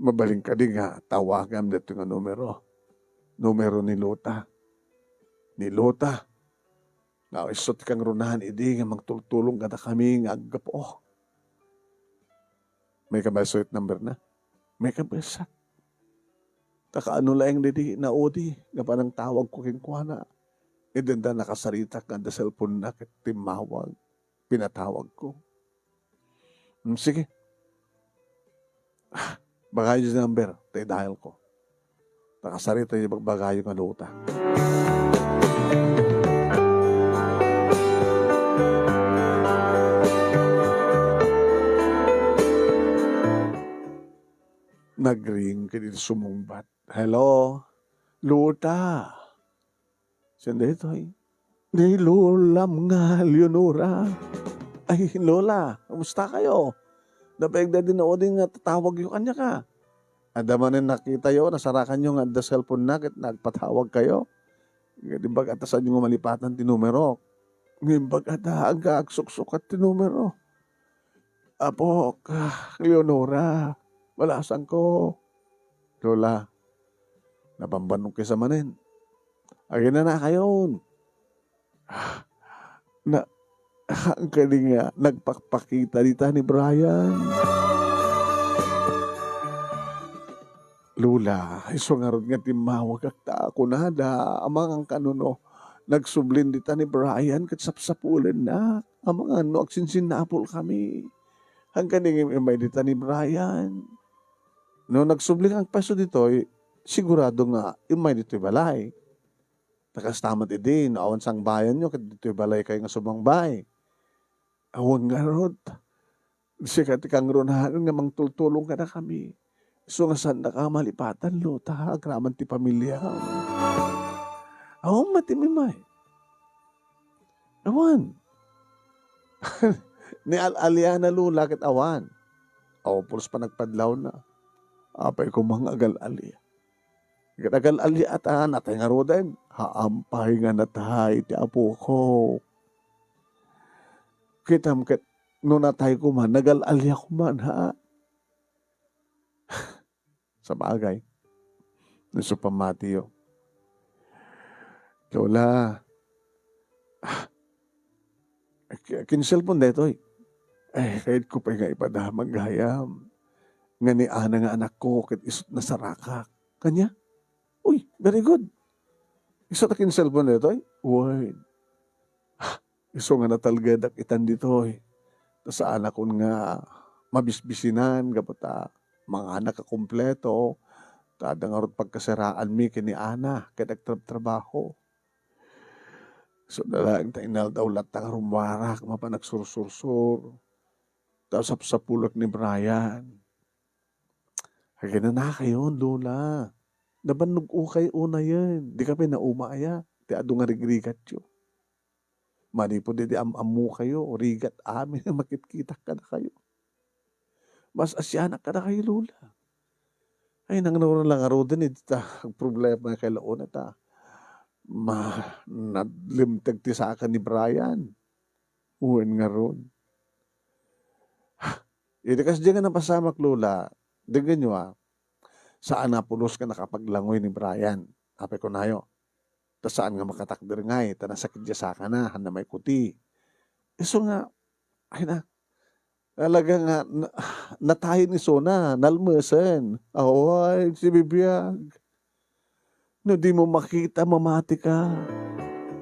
Mabalin kadi nga tawagam daytoy nga numero? Numero ni Lota. Ni Lota. Nga isu ti kangrunahan idi nga mangtultulong kadakami nga aggapu. May kabayso it number na? May kabaysa. Ta kaano laeng didi naudi nga panangtawagko kenkuana? Idinda nakasaritak nga adda cellphone-na ket timmawag. Pinatawagko. Hmm, sige. Ah, bagayo ti number, ta i-dial ko. Nakasarita ti bagbagayo nga Lota. Nagring ket idi sumungbat. Hello? Lota? Saan daytoy? Ni Lolam nga Leonora. Ay, Lola, kumusta kayo? Nabaeg daydi naudi nga tatawagyo kaniak. Adda manen nakitayo, nasarakanyo nga adda cellphone-na ket nagpatawag kayo. Ngimbag a ta saanyo nga malipatan ti numero. Ngimbag a ta agsuksuksukat ti numero. Apok, ah, Leonora, balasangko. Lola, nabambannog kayo sa manen. Aginanakayon. Ah, na, ang kadi nga nagpakpakita dita ni Brian. Lola, isu ngarud nga timmawagak ta kunada, amangan kano no nagsublin dita ni Brian ket sapsapulennak. Amangan no agsinsinnapol kami. Hangkan immay dita ni Brian. No nagsubli nga agpaso ditoy, sigurado nga immay ditoy balay. Ta kasta met idi, no awan sangbayanyo ket ditoy balay kayo nga sumangbay. Awan ngarud. Sika ti kangrunahan nga mangtultulong kadakami. Isu nga saannaka malipatan, Lota, agraman ti pamiliam. Awan met immay. Awan. Ni al-aliana, Lola, ket awan. Awan pulos panagpadlawna. Apay koma nga agal-alia. Ket agal-alia ta, natay ngaruden. Haan pay nga natay ti apoko. Kitam ket no natay koma, nagal-alia koma, ha? Sabagay, isu pammatiyo. Lola, ah, ki-, kin cellphone daytoy. Eh, kayatko pay nga ipadamag gayam nga ni Ana nga anakko ket isu't nasarakak. Kaniak? Uy, very good. Isu't a kin cellphone daytoy? Wen. Ah, isu nga natalgedak itan ditoy. Ta saanakon nga mabisbisinan gapu ta manganak a kompleto. Ta adda ngarud pagkasiraanmi ken ni Ana ket agtrabtrabaho. Isuda laeng ta inaldaw latta nga rummuarak mapan agsursursur. Ta sapsapulek ni Brian. Aginanakayon, Lola. Nabannog-okay unayen. Dika pay nauma aya ti adu nga rigrigatyo. Manipud idi am-ammokayo, rigat amin nga makitkitak kadakayo. Mas asianak kadakayo, Lola. Ay, nangnurot la ngaruden iti ta agproblema kay la una ta ma-, naglimteg ti saka ni Brian. Wen ngarud. Iti kasdiay nga napasamak, Lola, denggenyo, a, saan a pulos nga nakapaglangoy ni Brian. Apay kunayo, ta saan nga makatakder ngay, ta nasakit diay sakana, haanna maikuti. Isu nga, ay na, talaga nga, na-, natayen isuna, nalmesen. Awan, sibibiag. No dimo makita, mamatika.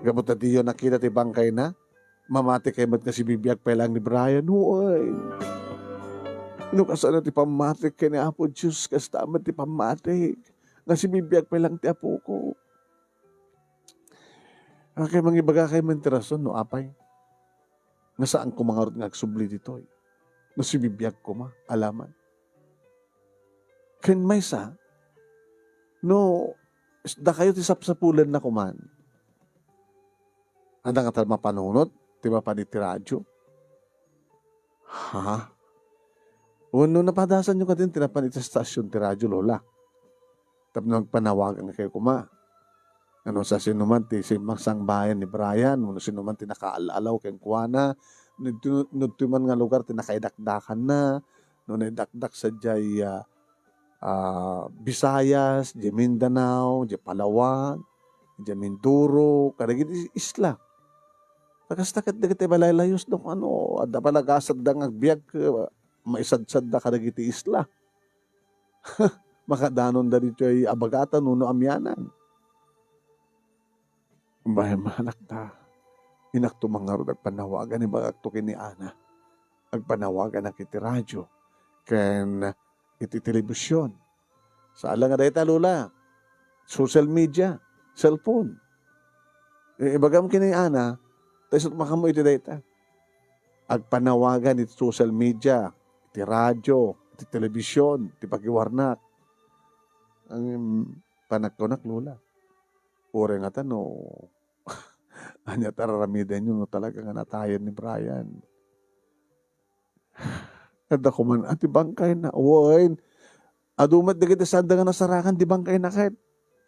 Gapu ta diyo nakita ti bangkayna, mamatikay met nga sibibiag pay laeng ni Brian. Wen. No kasano ti pammatik ken ni Apo Dios, kasta met ti pammatik nga sibibiag pay laeng ti apoko. Kay mangibagakay met ti rason no apay nga saan koma ngarud nga agsubli ditoy. No sibibiag koma, alaman. Ken maysa, no, dakayo ti sapsapulenna koman. Adda ngata mapanunot ti mapan iti radio? Ha? Wenno napadasanyo kadin ti napan iti stasyon ti radio, Lola? Tapno agpanawagan kayo koma. Ano sa sinuman ti simmang sangbayan ni Brian, wenno sinuman ti nakaal-alaw kenkuana, no ditoy, no ditoy man nga lugar ti nakaidakdakanna, no naidakdak sadiay, ah, ah, Visayas, diay Mindanao, diay Palawan, diay Mindoro, kadagiti isla. Ta kasta ket dagiti malaylayos no, ano, adda palagasatda nga agbiag, eh, maisadsadda kadagiti isla. Makadanonda ditoy abagatan wenno amianan. Bay, manakta, inakto man ngarud agpanawagan, ibagakto ken ni Ana. Agpanawaganak iti radio ken iti telebision. Saan la nga dayta, Lola. Social media, cellphone. I-, ibagam ken ni Ana, ta isut' makammo iti dayta. Agpanawagan iti social media, iti radio, iti telebision, iti pagiwarnak. Ang panagkunak, Lola. Uray ngata no, ania ti ar-aramidenyo no talaga nga natayen ni Brian? Adda koman, a, ti bangkayna. Wen, adu met dagiti sanda nga nasarakan ti bangkayna ket.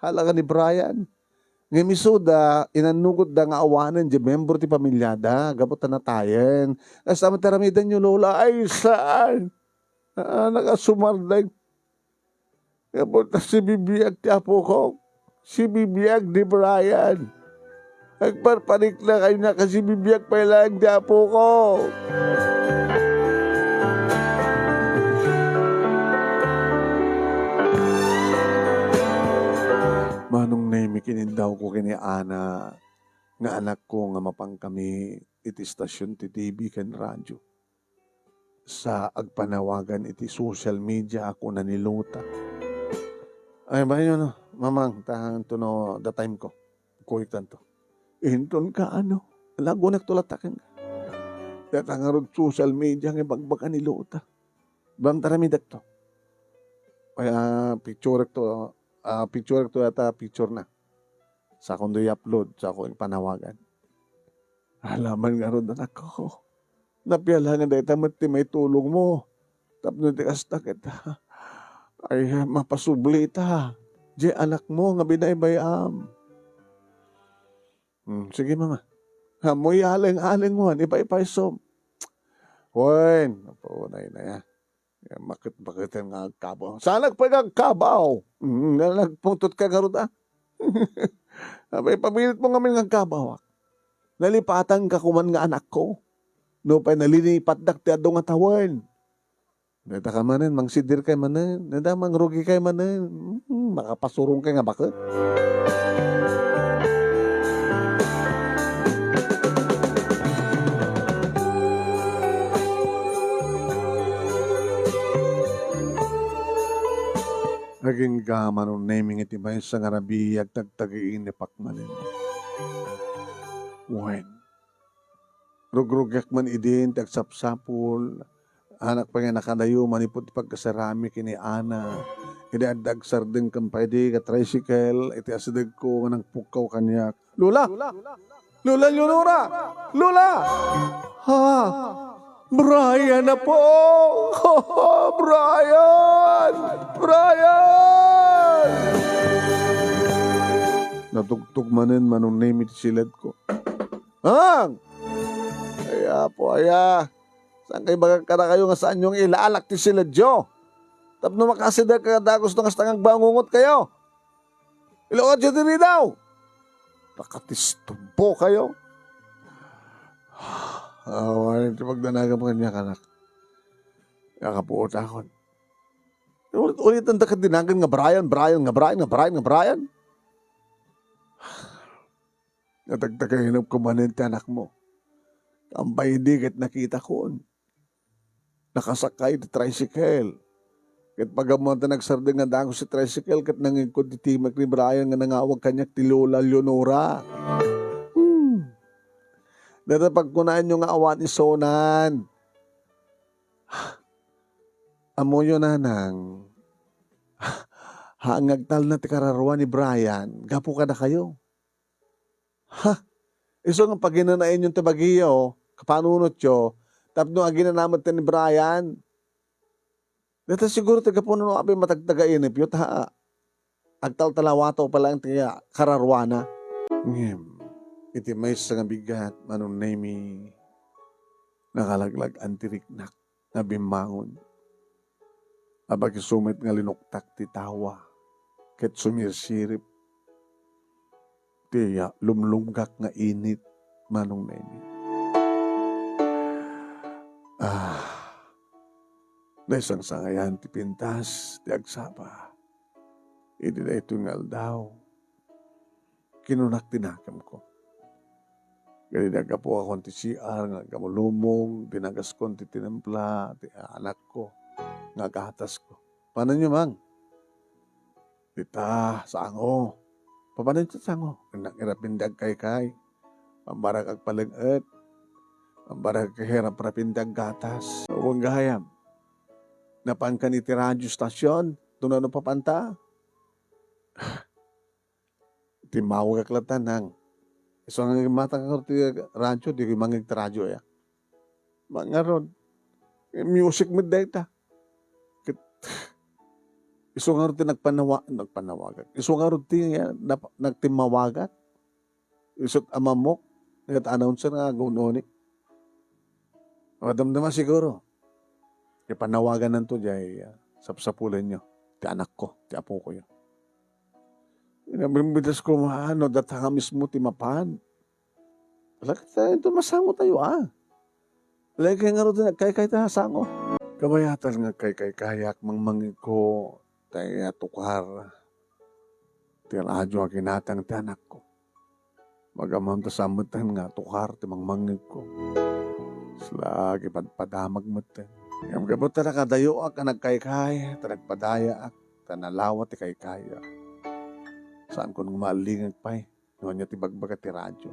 Hala nga ni Brian. Ngem isuda, inannugotda nga awanen diay membro ti pamiliada, gapu ta natayen. Kasta met ti aramidenyo, Lola. Ay, saan? Ah, nakasumardeng. Gapu ta sibibiag ti apokon. Sibibiag ni Brian. Agparparikna kaniak a sibibiag pay laeng ti apokon. Manong Nemi, kinindawko ken ni Ana nga anakko nga mapankami iti istasyon ti T V ken radyo. Sa agpanawagan iti social media a kuna ni Lota. Ay, bayo no, Mamang, ta intono the time ko. Kuyogtanto. Inton kaano? Lagunek to latta kenka. Dayta ngarud social media nga ibagbaga ni Lota. Bang taramidek to. Ay, ah, picture to, ah, picture to yata, picture na. Sakon do i-upload, sako ipanawagan. Alaman ngarud, anakko. Napialangan dayta met ti maitulongmo. Tapno ti kasta ket, ay, mapasubli ta. Diay anakmo nga binaybay-am. Hmm, sige, Mama. Ammo, ialeng-aleng wen, ipaypaysom. Wen, apo, nay, nay, ah. Yan, makit-makiten nga agkabaw. Saan nagpay nga agkabaw? Mm, na nagpungtot ka ngarud, ah. Abay, pabilit mo ngamin nga agkabaw, ah. Nalipatan ka kuman nga anakko. Nupay nalinipatdak ti adu nga tawen. Dayta ka manen, mangsidir kay manen. Dayta, mangrugi kay manen. Mm, makapasurong kay nga baket. Agingga, Manong Neming, iti maysa nga rabii, agtagtagiinipak manen. Wen, rugrugiak man idin ti agsapsapul, Anak pay nga nakadayo manipud ti pagkasarami ken ni Ana. Idi adda agsardeng ken pay di ka tricycle, iti asidegko nga nangpukkaw kaniak. "Lola! Lola Leonora! Lola!" "Ha? Brian, apo! Brian! Brian!" Natugtog manen Manong Nemi ti siledko. "Ang! Ay, apo, aya! Saan kayo bagak kadakayo nga saanyo nga ilaalak ti siledyo? Tapno makasideg ka dagus no kasta nga agbangungot kayo. Ilawatyo diri daw! Nakatistumbo kayo!" Awan ti pagdanagam kaniak, anak. Nakapuotakon. Ulit-ulitan da kadinagan nga Brian, Brian, nga Brian, nga Brian, nga Brian. Natagtagainep ko manen ti anakmo. Kampay idi ket nakitakon. Nakasakay ti tricycle. Ket pag-ammoan ta nagsardeng nga dagus ti tricycle ket nangngegko ti timek ni Brian nga nangawag kaniak ti Lola Leonora. Hmm. Dayta pagkunaanyo nga awan isonan. Ammoyo, nanang, ha, nga agtalna ti kararua ni Brian gapu kadakayo. Ha? Isu nga paginanaenyon ti bagiyo, kapanunotyo, tapno aginana met ni Brian. Dayta siguro ti gapu no apay matagtagainepyo, ta agtaltalawataw pay laeng ti kararuana. Ngem, iti maysa nga bigat, Manong Nemi, nakalaglag-an ti riknak nga bimmangon. Apag isu met nga linuktak ti tawa ket sumirsirip ti lumlumgak nga init, Manong Nemi. Ah, naisangsangayan ti pintas ti agsapa. Iti daytoy nga aldaw, kinunak ti nakemko. Ket idi aggapuakon ti C R nga agkamulumong, dinagaskon ti tinempla ti anakko nga agatasko. Panenyo, Mang. Dita, sango. Papanenyo, sango. Nangirapin ti agkaykay. Pambarag agpaleng-et. Pambarag agkahirap-rapin ti aggatas. Wen gayam. Napankan iti radio station. Tuna no papanta. Timmawagak latta, Nang. Isu nga nangimmatang ngarud ti radyo, di koy mangngeg ti radyo, aya. Ngarud, music met dayta. Ket, isu ngarud ti nagpanawa-, nagpanawagak. Isu ngarud ti, ah, nap-, nagtimmawagak. Isut' a mammok, ket announcer nga agun-uni. Madamdama siguro. Ti panawagananto diay, ah, sapsapulenyo, ti anakko, ti apokoyo. Inabrimbitas ko, maano, data nga mismo ti mapan. Ala, ket, ah, ito masango tayo, ah. Ala, kay ngarud ti nagkaykay ta, sango. Kabayatan nga agkaykaykayak, mangmangngeg ko, tay, ah, tukar. Ti radyo nga kinatang ti anakko. Magamam ta saan metten nga tukar ti mangmangngegko. Sla, agipadpadamag metten. Ngem gapu ta nakadayoak a nagkaykay, ta nagpadayaak, ta nalawa ti kaykaya. Saankon nga maalingeg pay, no ania ti ibagbaga ti radyo.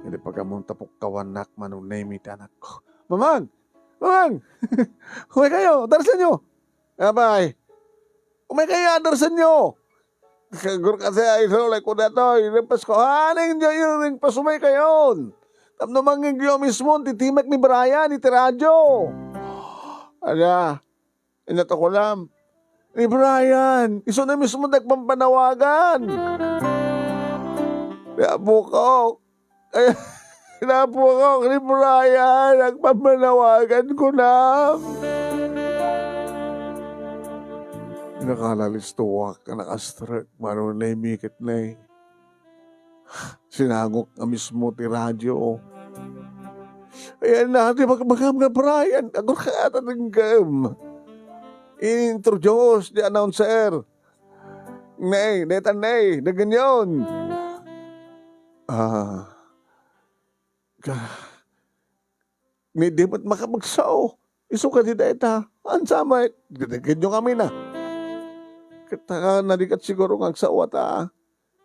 Idi pag-ammom ta pukkawannak, Manong Nemi ti anakko. Mamang! Mamang! Umaykayo! Darsenyo! Apay, umaykayo, darsenyo! Siguro kasi ay isu, like ko datoy, rimpas ko, "Haning diyo, rimpas, umaykayon! Tapno mangngegyo mismo ti timek ni Brian iti radyo." Ada, inatakulam. Ni Brian, isu na mismo nagpampanawagan. Ni Apo ko, ay, ni Apo ko, ni Brian, nagpampanawagan ko na. Nakalalistuak nga nakastrek, mano na imikit na eh. Sinangok nga mismo ti radyo. Ayan na, di ba, magam nga Brian, agurka ata tinggem. In-introduce the announcer. Nay, netan nay, naganyan. Ah, ka, ni di met makapagsaw. Isu kadi dayta. Ansa met? Gidagidyo kami na. Ket, ah, narigat siguro nga agsaw ata.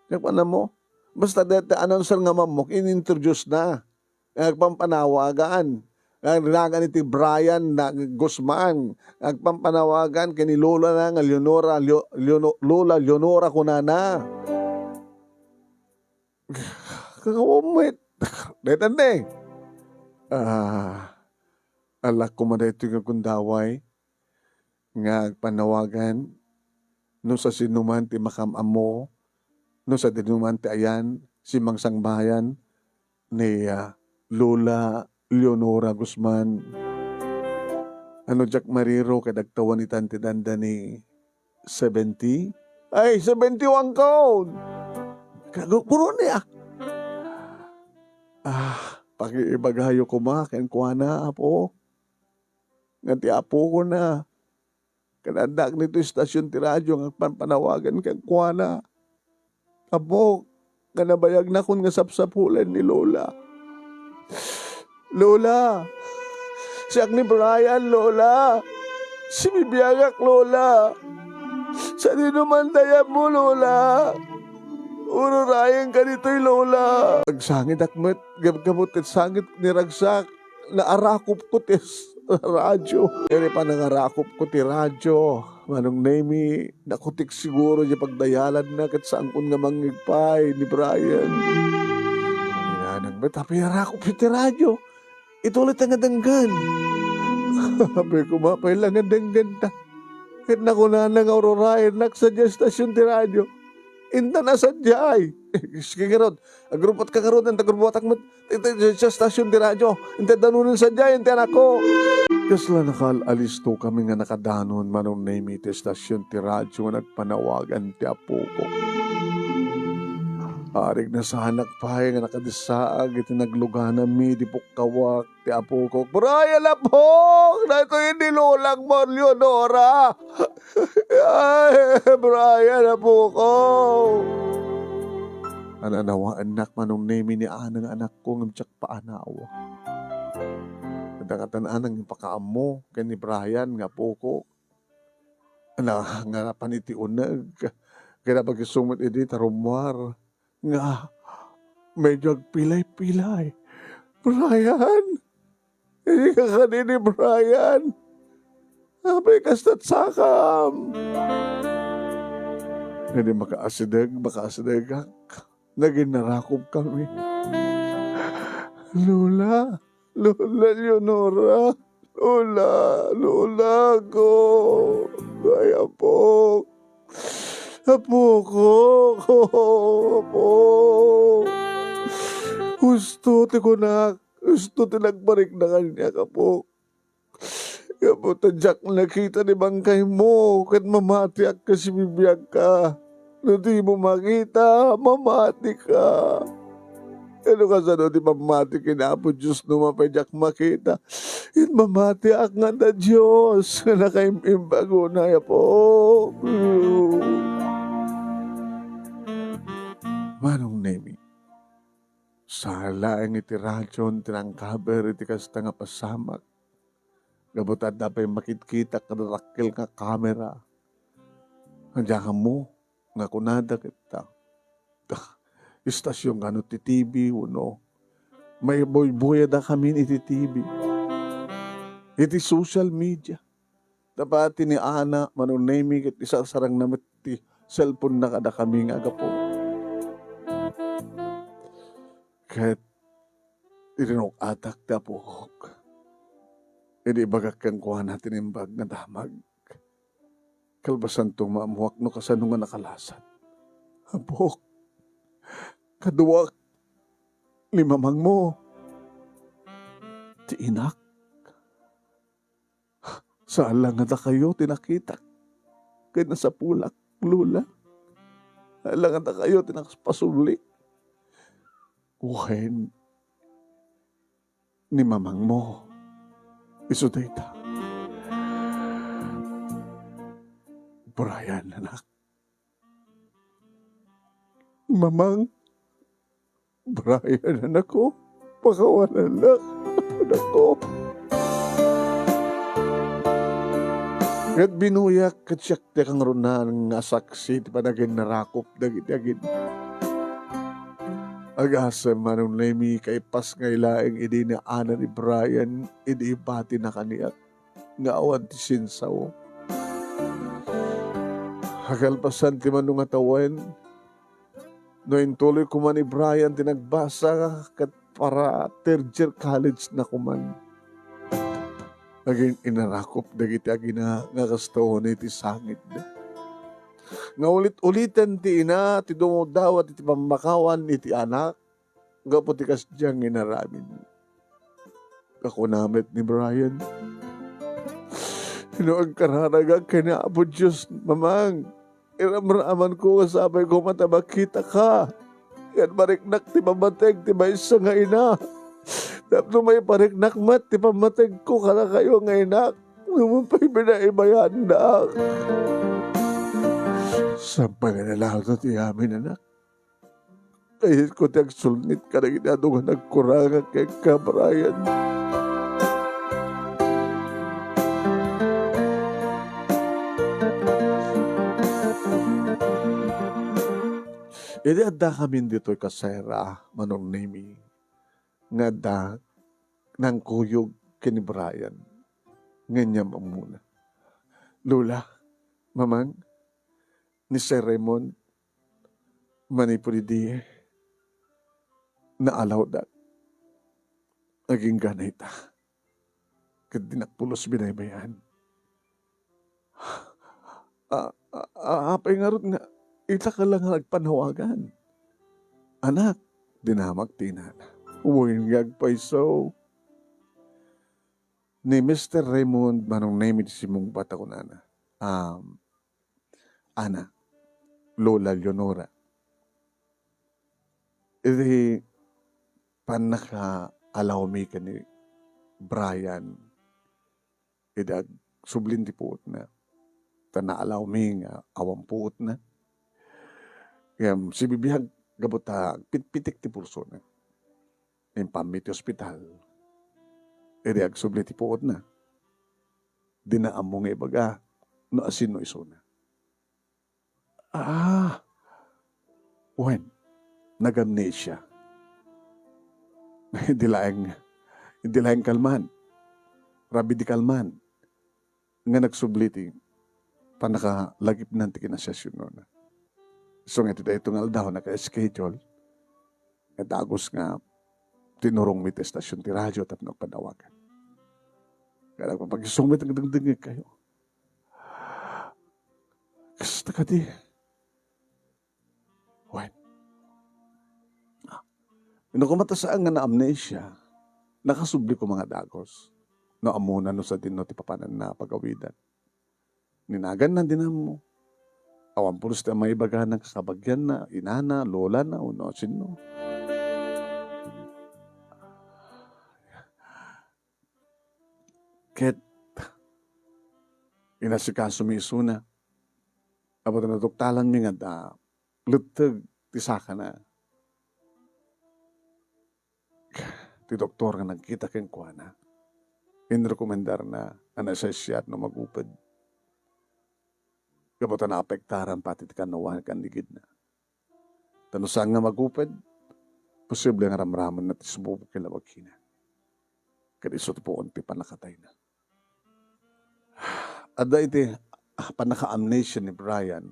Kaya pa na mo? Basta dayta announcer nga mammok, in-introduce na. Nga agpampanawagan. Nga agnagan iti Brian na Guzman. Agpampanawagan ken ni Lola na nga Leonora, Leo-, Leono-, Lola Leonora kunana. Kakawam met. Daytan ne. Ah, alak koma daytoy nga gundaway nga agpanawagan no sa sinuman ti makam-ammo, no sa dinuman ti ayan, simmangsangbayan ni, ah, Lola Leonora Guzman. Ano diak mariro ket agtawan itan ti danda ni seventy? Ay, seventy-one kaon! Kagu-, puro niya. Ah, pakiibagayo koma kenkuana, Apo. Nga ti apokona. Ken addaak ditoy estasion ti radio nga agpanpanawagan kenkuana. Apo, nga nabayagna kun nga sapsapulen ni Lola. Lola! Siak ni Brian, Lola! Sibibiagak, Lola! Sadino man dayammo, Lola! Ururayenka ditoy, Lola! Agsangidak met, gabgabut ket sangit ni ragsak. Naarakopko ti s-, radio. Iti panangarakopko ti radio, Manong Nemi, nakutik siguro ti pagdayalanna ket saankon nga mangngeg pay ni Brian. Inanang met, apay arakop iti radio? Ito ulit nga denggen. Apay koma pay la nga denggen ta. Ket nakunana nga ururayennak sadiay estasion ti radio. Inta na sadiay. Sige ngarud, agrupot ka ngarud, inta agrupot ak met. Iti, iti, iti estasion ti radio. Inta danunen sadiay, inta anakko. Kasla nakaal-alisto kami nga nakadanon, Manong Nemi, iti estasion ti radio nga nagpanawagan ti apokok. Arig nasanak pay nga nakadissaag iti nagluganami di pukkawak ti apokok. Brian, apok! Daytoy ni Lolang Leonora! Ay, Brian, apoko! Ananawaennak, Manong Nemi, ni Ana nga anakko ngem diak paanaw. Adda katan Ana nga pakaammo ken ni Brian nga apoko. Ana nga napan iti uneg. Kinapagisungmet idi ta rummuar nga medyo agpilay-pilay. Brian! Idi ka kadi ni Brian. Apay kasta't sakam? Idi makaasideg, makaasidegak. Nagin narakop kami. Lola, Lola Leonora, Lola, Lola ko. Ay, apo. Apo ko. Apo. Husto ti kunak. Husto ti nagparikna kaniak, apo. Gapu ta diak nakita ti bangkaymo, ket mamatiak kas bibiagka. No dimo makita, mamatika. Kano kasano ti pammati ken Apo Dios no mapay diak makita? Ket mamatiak nga adda Dios nga nakaim-imbag unay, apo. Manong Nemi, saan laeng iti radio ti nangkaber iti kasta nga pasamak. Gapu ta adda pay makitkitak kadakkel nga kamera. Diak ammo nga kunada ket ta, ta, istasion kano ti T V wenno maibuybuy a dakami iti T V, iti social media. Tapati ni Ana, Manong Nemi, ket isarsarangna met ti cellphone-na kadakami nga aggapu. Ket rinuk-atak ti apok. Idi ibagak kenkuana ti naimbag nga damag, kalpasanto nga ammoak no kasano nga nakalasat. Apok, kaduak ni mamangmo, ti inak. Saan la nga dakayo ti nakitak ken nasapulak, Lola. Saan la nga dakayo ti nakapasubli. Wen ni mamangmo. Isu dayta. Brian, anak. Mamang, Brian, anakko, pakawanannak, anakko. Ket binuyak ket siak ti kangrunaan nga saksi ti panaginnarakop dagiti agin. Agasem, Manong Nemi, kaipaskay laeng idi ni Ana ni Brian idi ibatina kaniak nga awan ti sinsao. Kalpasan ti mano nga tawen, no intuloy koma ni Brian ti nagbasa ket para third year college na koman. Nagin-inarakop dagiti agina nga kastoon iti sangitda. Nga ulit-uliten ti ina ti dumawdawat iti pammakawan iti anak gapu ti kasdiay nga inaramid. Kakuna met ni Brian, "No agkararagak ken ni Apo Dios, Mamang, iramramanko nga sapay koma ta makitaka. Ket mariknak ti pammateg ti maysa nga ina. Tapno maipariknak met ti pammategko kadakayo nga inak, no pay binaybayandak." Saan pay nga nalato ti amin, anak? Kayatko ti agsulnit kadagiti adu nga nagkurangak kenka, Brian. Idi addakamin ditoy kasera, Manong Nemi, nga adda nangkuyog ken ni Brian nga anian ammona. Lola, Mamang, ni Sir Raymond, manipud idi naalawda, agingga ita. Ket dinak pulos binaybay-an. A, a, a, apay ngarud nga ita ka la nga nagpanawagan? Anak, dinamak ti inana. Wen nga agpayso. Ni Mister Raymond, Manong Nemi ti simmungbat a kunana, um, Ana, Lola Leonora, idi pannakaalawmi ken ni Brian, idi agsublin ti puotna, ta naalawmi nga awan puotna. Ngem sibibiag gapu ta agpitpitik ti pulsona. Impammi ti ospital. Idi agsubli ti puotna, dina ammo nga ibaga no asino isuna. Ah, wen, nag-amnesia. Idi laeng, idi laeng kalman, rabid ti kalman, nga nagsubli ti pannakalagipnan ti kinasiasyonona. Isu nga iti daytoy nga aldaw, naka-schedule, nga dagus nga tinurongmi ti estasion ti radio tapno agpanawagan. Nga nagpapagisumet, nagdengdengngeg kayo. Kasta kadi. Wen. Ah. No koma ta saan nga na-amnesia, nakasubli koma nga dagus. No ammona no sadino ti papananna a pagawidan. Ni naganna, dina ammo. Awan pulos ti maibagana nga kabagianna, inana, lolana, wenno sinno. Ket inasikasomi isuna. Apo ta naduktalanmi nga adda letteg ti sakana. Ti doktor nga nagkita kenkuana, inrekomendarna a nasaysayat no maguped. Gapu ta naapektaran pati ti kannawan ken ni Gidna. Ta no saan nga maguped, posible nga ramramenna ti sumubok ken labagina. Ket isu ti puon ti pannakatayna. Adda iti, ah, pannaka-amnesia ni Brian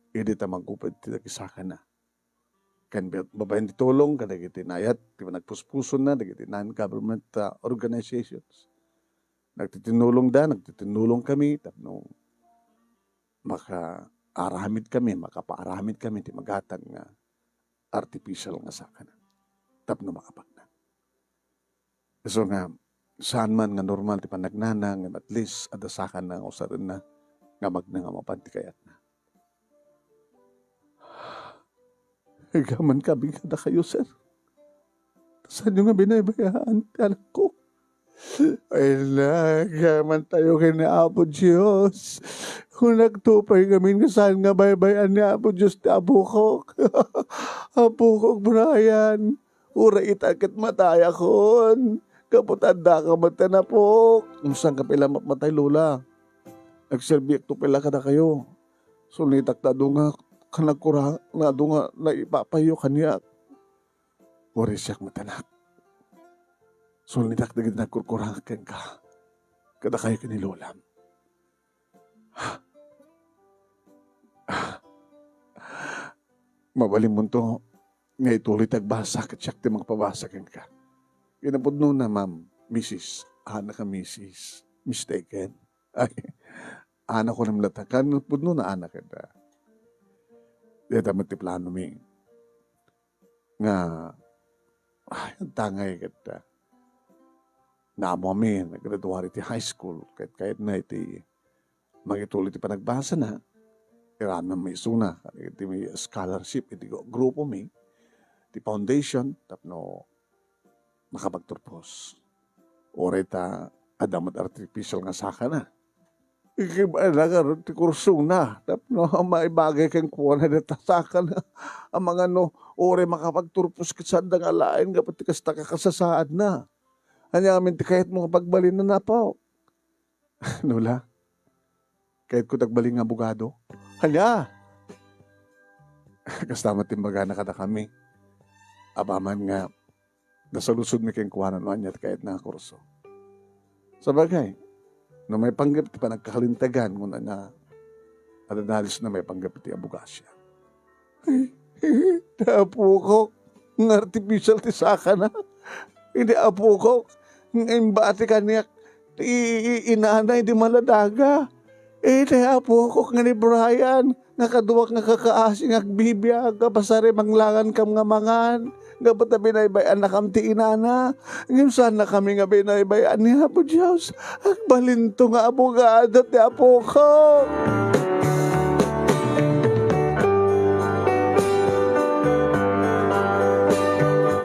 idi ta maguped ti dagisakana. Ken ba-, babaen ti tulong kadagiti naayat ti panagpuspusonna, dagiti non-government, ah, organizations. Nagtitinulongda, nagtitinulongkami tapno makaaramidkami, makapaaramidkami ti magatang nga artificial nga sakana tapno makapagna. Isu nga, saan man nga normal ti panagnana, ngem at least adda sakana nga usarenna nga magnang a mapan ti kayatna. Agyaman kami kadakayo, sir. Saanyo nga binaybayaan ti anakko? Ay, agyaman tayo ken ni Apo Dios. Kunak to pay ngamin nga saan nga baybay-an ni Apo Dios ti apokok. Apokok, Brian. Uray ita ket matayakon, gapu ta addaka met ti napok. Saan ka pay la mapmatay, Lola? Agserbiakto pay la kadakayo. Sulnitak ta adu nga kanagkura-, nga adu nga naipapayyo kaniak. Uray siak met, anak. Sulnitak dagiti nagkurkurangak kenka, kadakayo ken ni lolam. Mabalinmonto nga ituloy ti agbasa ket siak ti mangpabasa kenka. Kinapudnona, ma'am, misis. Anak a misis. Mistaken. Ay, anak ko naman latta. Kinapudnona, anak, ket, ah, dayta met ti planomi. Nga, ay, agtangay ket, ah, naammomi, naggraduar iti high school, ket kayatna iti mangituloy ti panagbasana. Iramnam isuna, iti scholarship, iti gru-, grupomi, ti foundation, tapno makapagturpos. Uray ta, adda met artificial nga sakana. Ikibaela ngarud ti kursona, tapno maibagay kenkuana dayta sakana. Amangan no, uray makapagturpos ket saan da nga alaen gapu ti kasta kakasasaadna. Ania ngamin ti kayatmo nga pagbalinna, apo? Lola, kayatko ti agbalin nga abogado. Ania? Kasta met ti imbagana kadakami. Apaman nga, nasaludsodmi kenkuana no ania ti kayatna nga kurso. Sabagay, no maipanggep ti panagkalintegan, kuna nga, adda nalisna maipanggep iti abogasia. Ti apokok, nga artificial ti sakana. Idi apokok, nga imbati kaniak ti i-, i-, inana idi maladaga. Iti apokok nga ni Brian, nga kaduak nga kakaasi nga agbibiag, a pasari manglangankam nga mangan, gapu ta binaybay-annakam ti inana. Ngem saannakami nga binaybay-an ni Apo Dios. Agbalinto nga abogado ti apokok.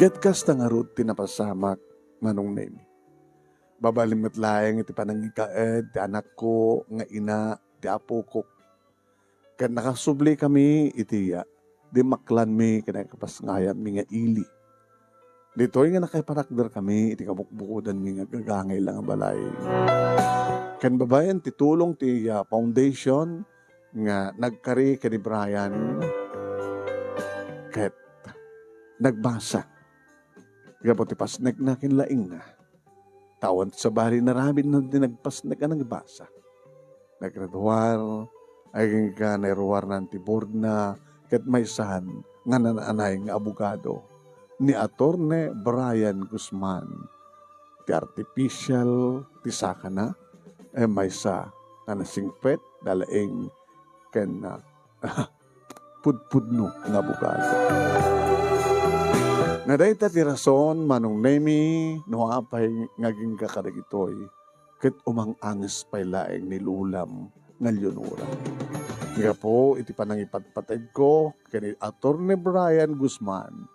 Ket kasta ngarud ti napasamak, Manong Nemi. Mabalin met laeng iti panangikaed ti anakko nga ina ti apokok. Ket nakasubli kami iti, ah, dimaklanmi ken nakapasngayammi nga ili. Ditoy nga nakaiparakder kami iti kabukbukodanmi nga gagangay la nga balay. Ken babaen ti tulong ti, ah, foundation nga nagkari ken ni Brian, ket nagbasa gapu ti pasnekna ken laingna. Ta awan ti sabali, inaramidna ti nagpasnek a nagbasa. Naggraduar, agingga nairuarnan ti boardna ket maysan nga naan-anay nga abogado, ni Attorney Brian Guzman. Ti artificial ti sakana, e maysa nga nasingpet, nalaing ken, ah, pudpudno nga abogado. Nga dayta ti rason, Manong Nemi, no apay nga agingga kadagitoy, ket umang-anges pay laeng ni lolam nga Leonora. Gapu iti panangipatpateg ko ken ni Attorney Brian Guzman,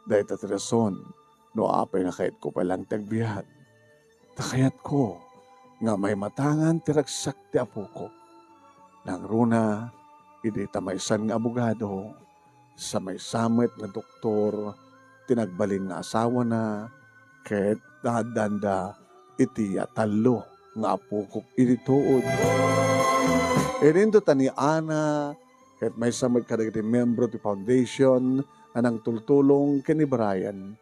dayta ti rason no apay nga kayatko pay laeng ti agbiag. Ta kayatko nga maimatangan ti ragsak ti apokok. Nangruna, idi ta maysan nga abogado, sa maysa met nga doktor ti nagbalin nga asawana, ket naaddanda iti tallo nga apokok iti tuod. Idinto ta ni Ana ket maysa met kadagiti miembro ti foundation a nangtultulong ken ni Brian.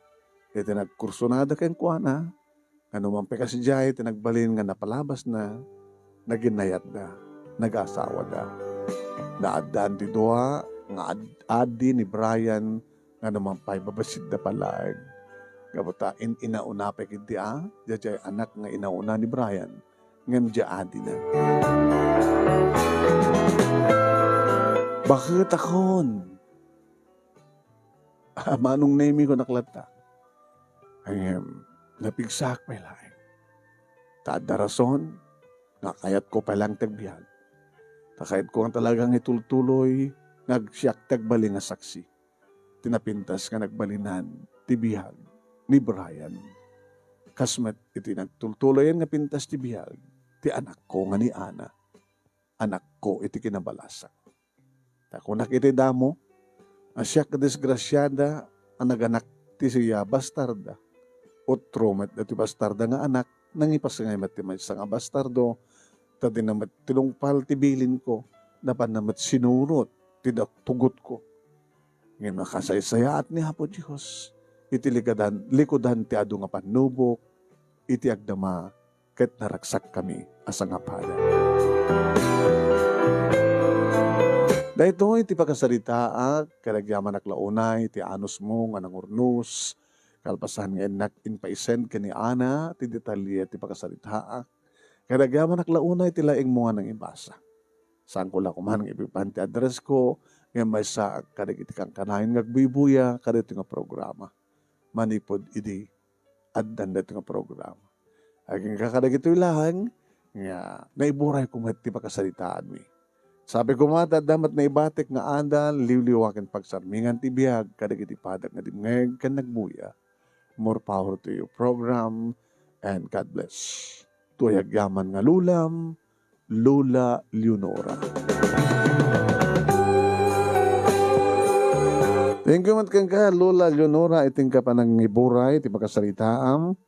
Iti nagkursunada kenkuana, nga no mangpakasidiay ti nagbalin nga napalabasna, naginayatda, nagasawada. Naaddaan ti dua nga ad-, adi ni Brian nga no mangpay babasitda palaeng. Gapu ta in-inauna pay ketdi a, diay anak nga inauna ni Brian, ngem diay adina. Baketakon, Manong Nemi, kunak latta. Ngem, napigsaak pay laeng. Ta adda rason nga kayatko pay laeng ti agbiag. Ta kayatko nga talaga nga itultuloy nga agsiak ti agbalin nga saksi ti napintas nga nagbalinan ti biag ni Brian. Kas met iti nagtultuloyen nga pintas ti biag ti anakko nga ni Ana, anakko iti kinabalasak. Ta kunak iti damo, a siak a disgrasiada a naganak ti siya bastarda. Utro met dati bastarda nga anak, nangipasngay met ti maysa nga bastardo, ta dina met tinungpal ti bilinko, napanna met sinurot ti da-, tugotko. Ngem nakasaysayaat ni Apo Dios, iti likadan, likudan ti adu nga pannubok, iti agdama ket naragsakkami a sangapada. Daytoy ti pakasalitaak, ket agyamanak la unay ti anusmo nga nangurnos, kalpasan nga innak inpaisend ken ni Ana ti detalye ti pakasalitaak, ket agyamanak la unay ti laingmo nga nangibasa. Saanko la koma nga ipipan ti addressko, ngem maysaak kadagiti kankanayon nga agbuybuya kadagitoy nga programa. Manipud idi addan daytoy nga programa. Agingga kadagitoy laeng nga naiburayko met ti pakasalitaanmi. Sapay koma ta adda met naibatik nga adal, liwliwa ken pagsarmingan ti biag kadagiti padak nga dimngeg ken nagbuya. More power to your program, and God bless. Daytoy agyaman nga lulam, Lola Leonora. Thank you met kenka, Lola Leonora, iti inka panangiburay ti pakasalitaam.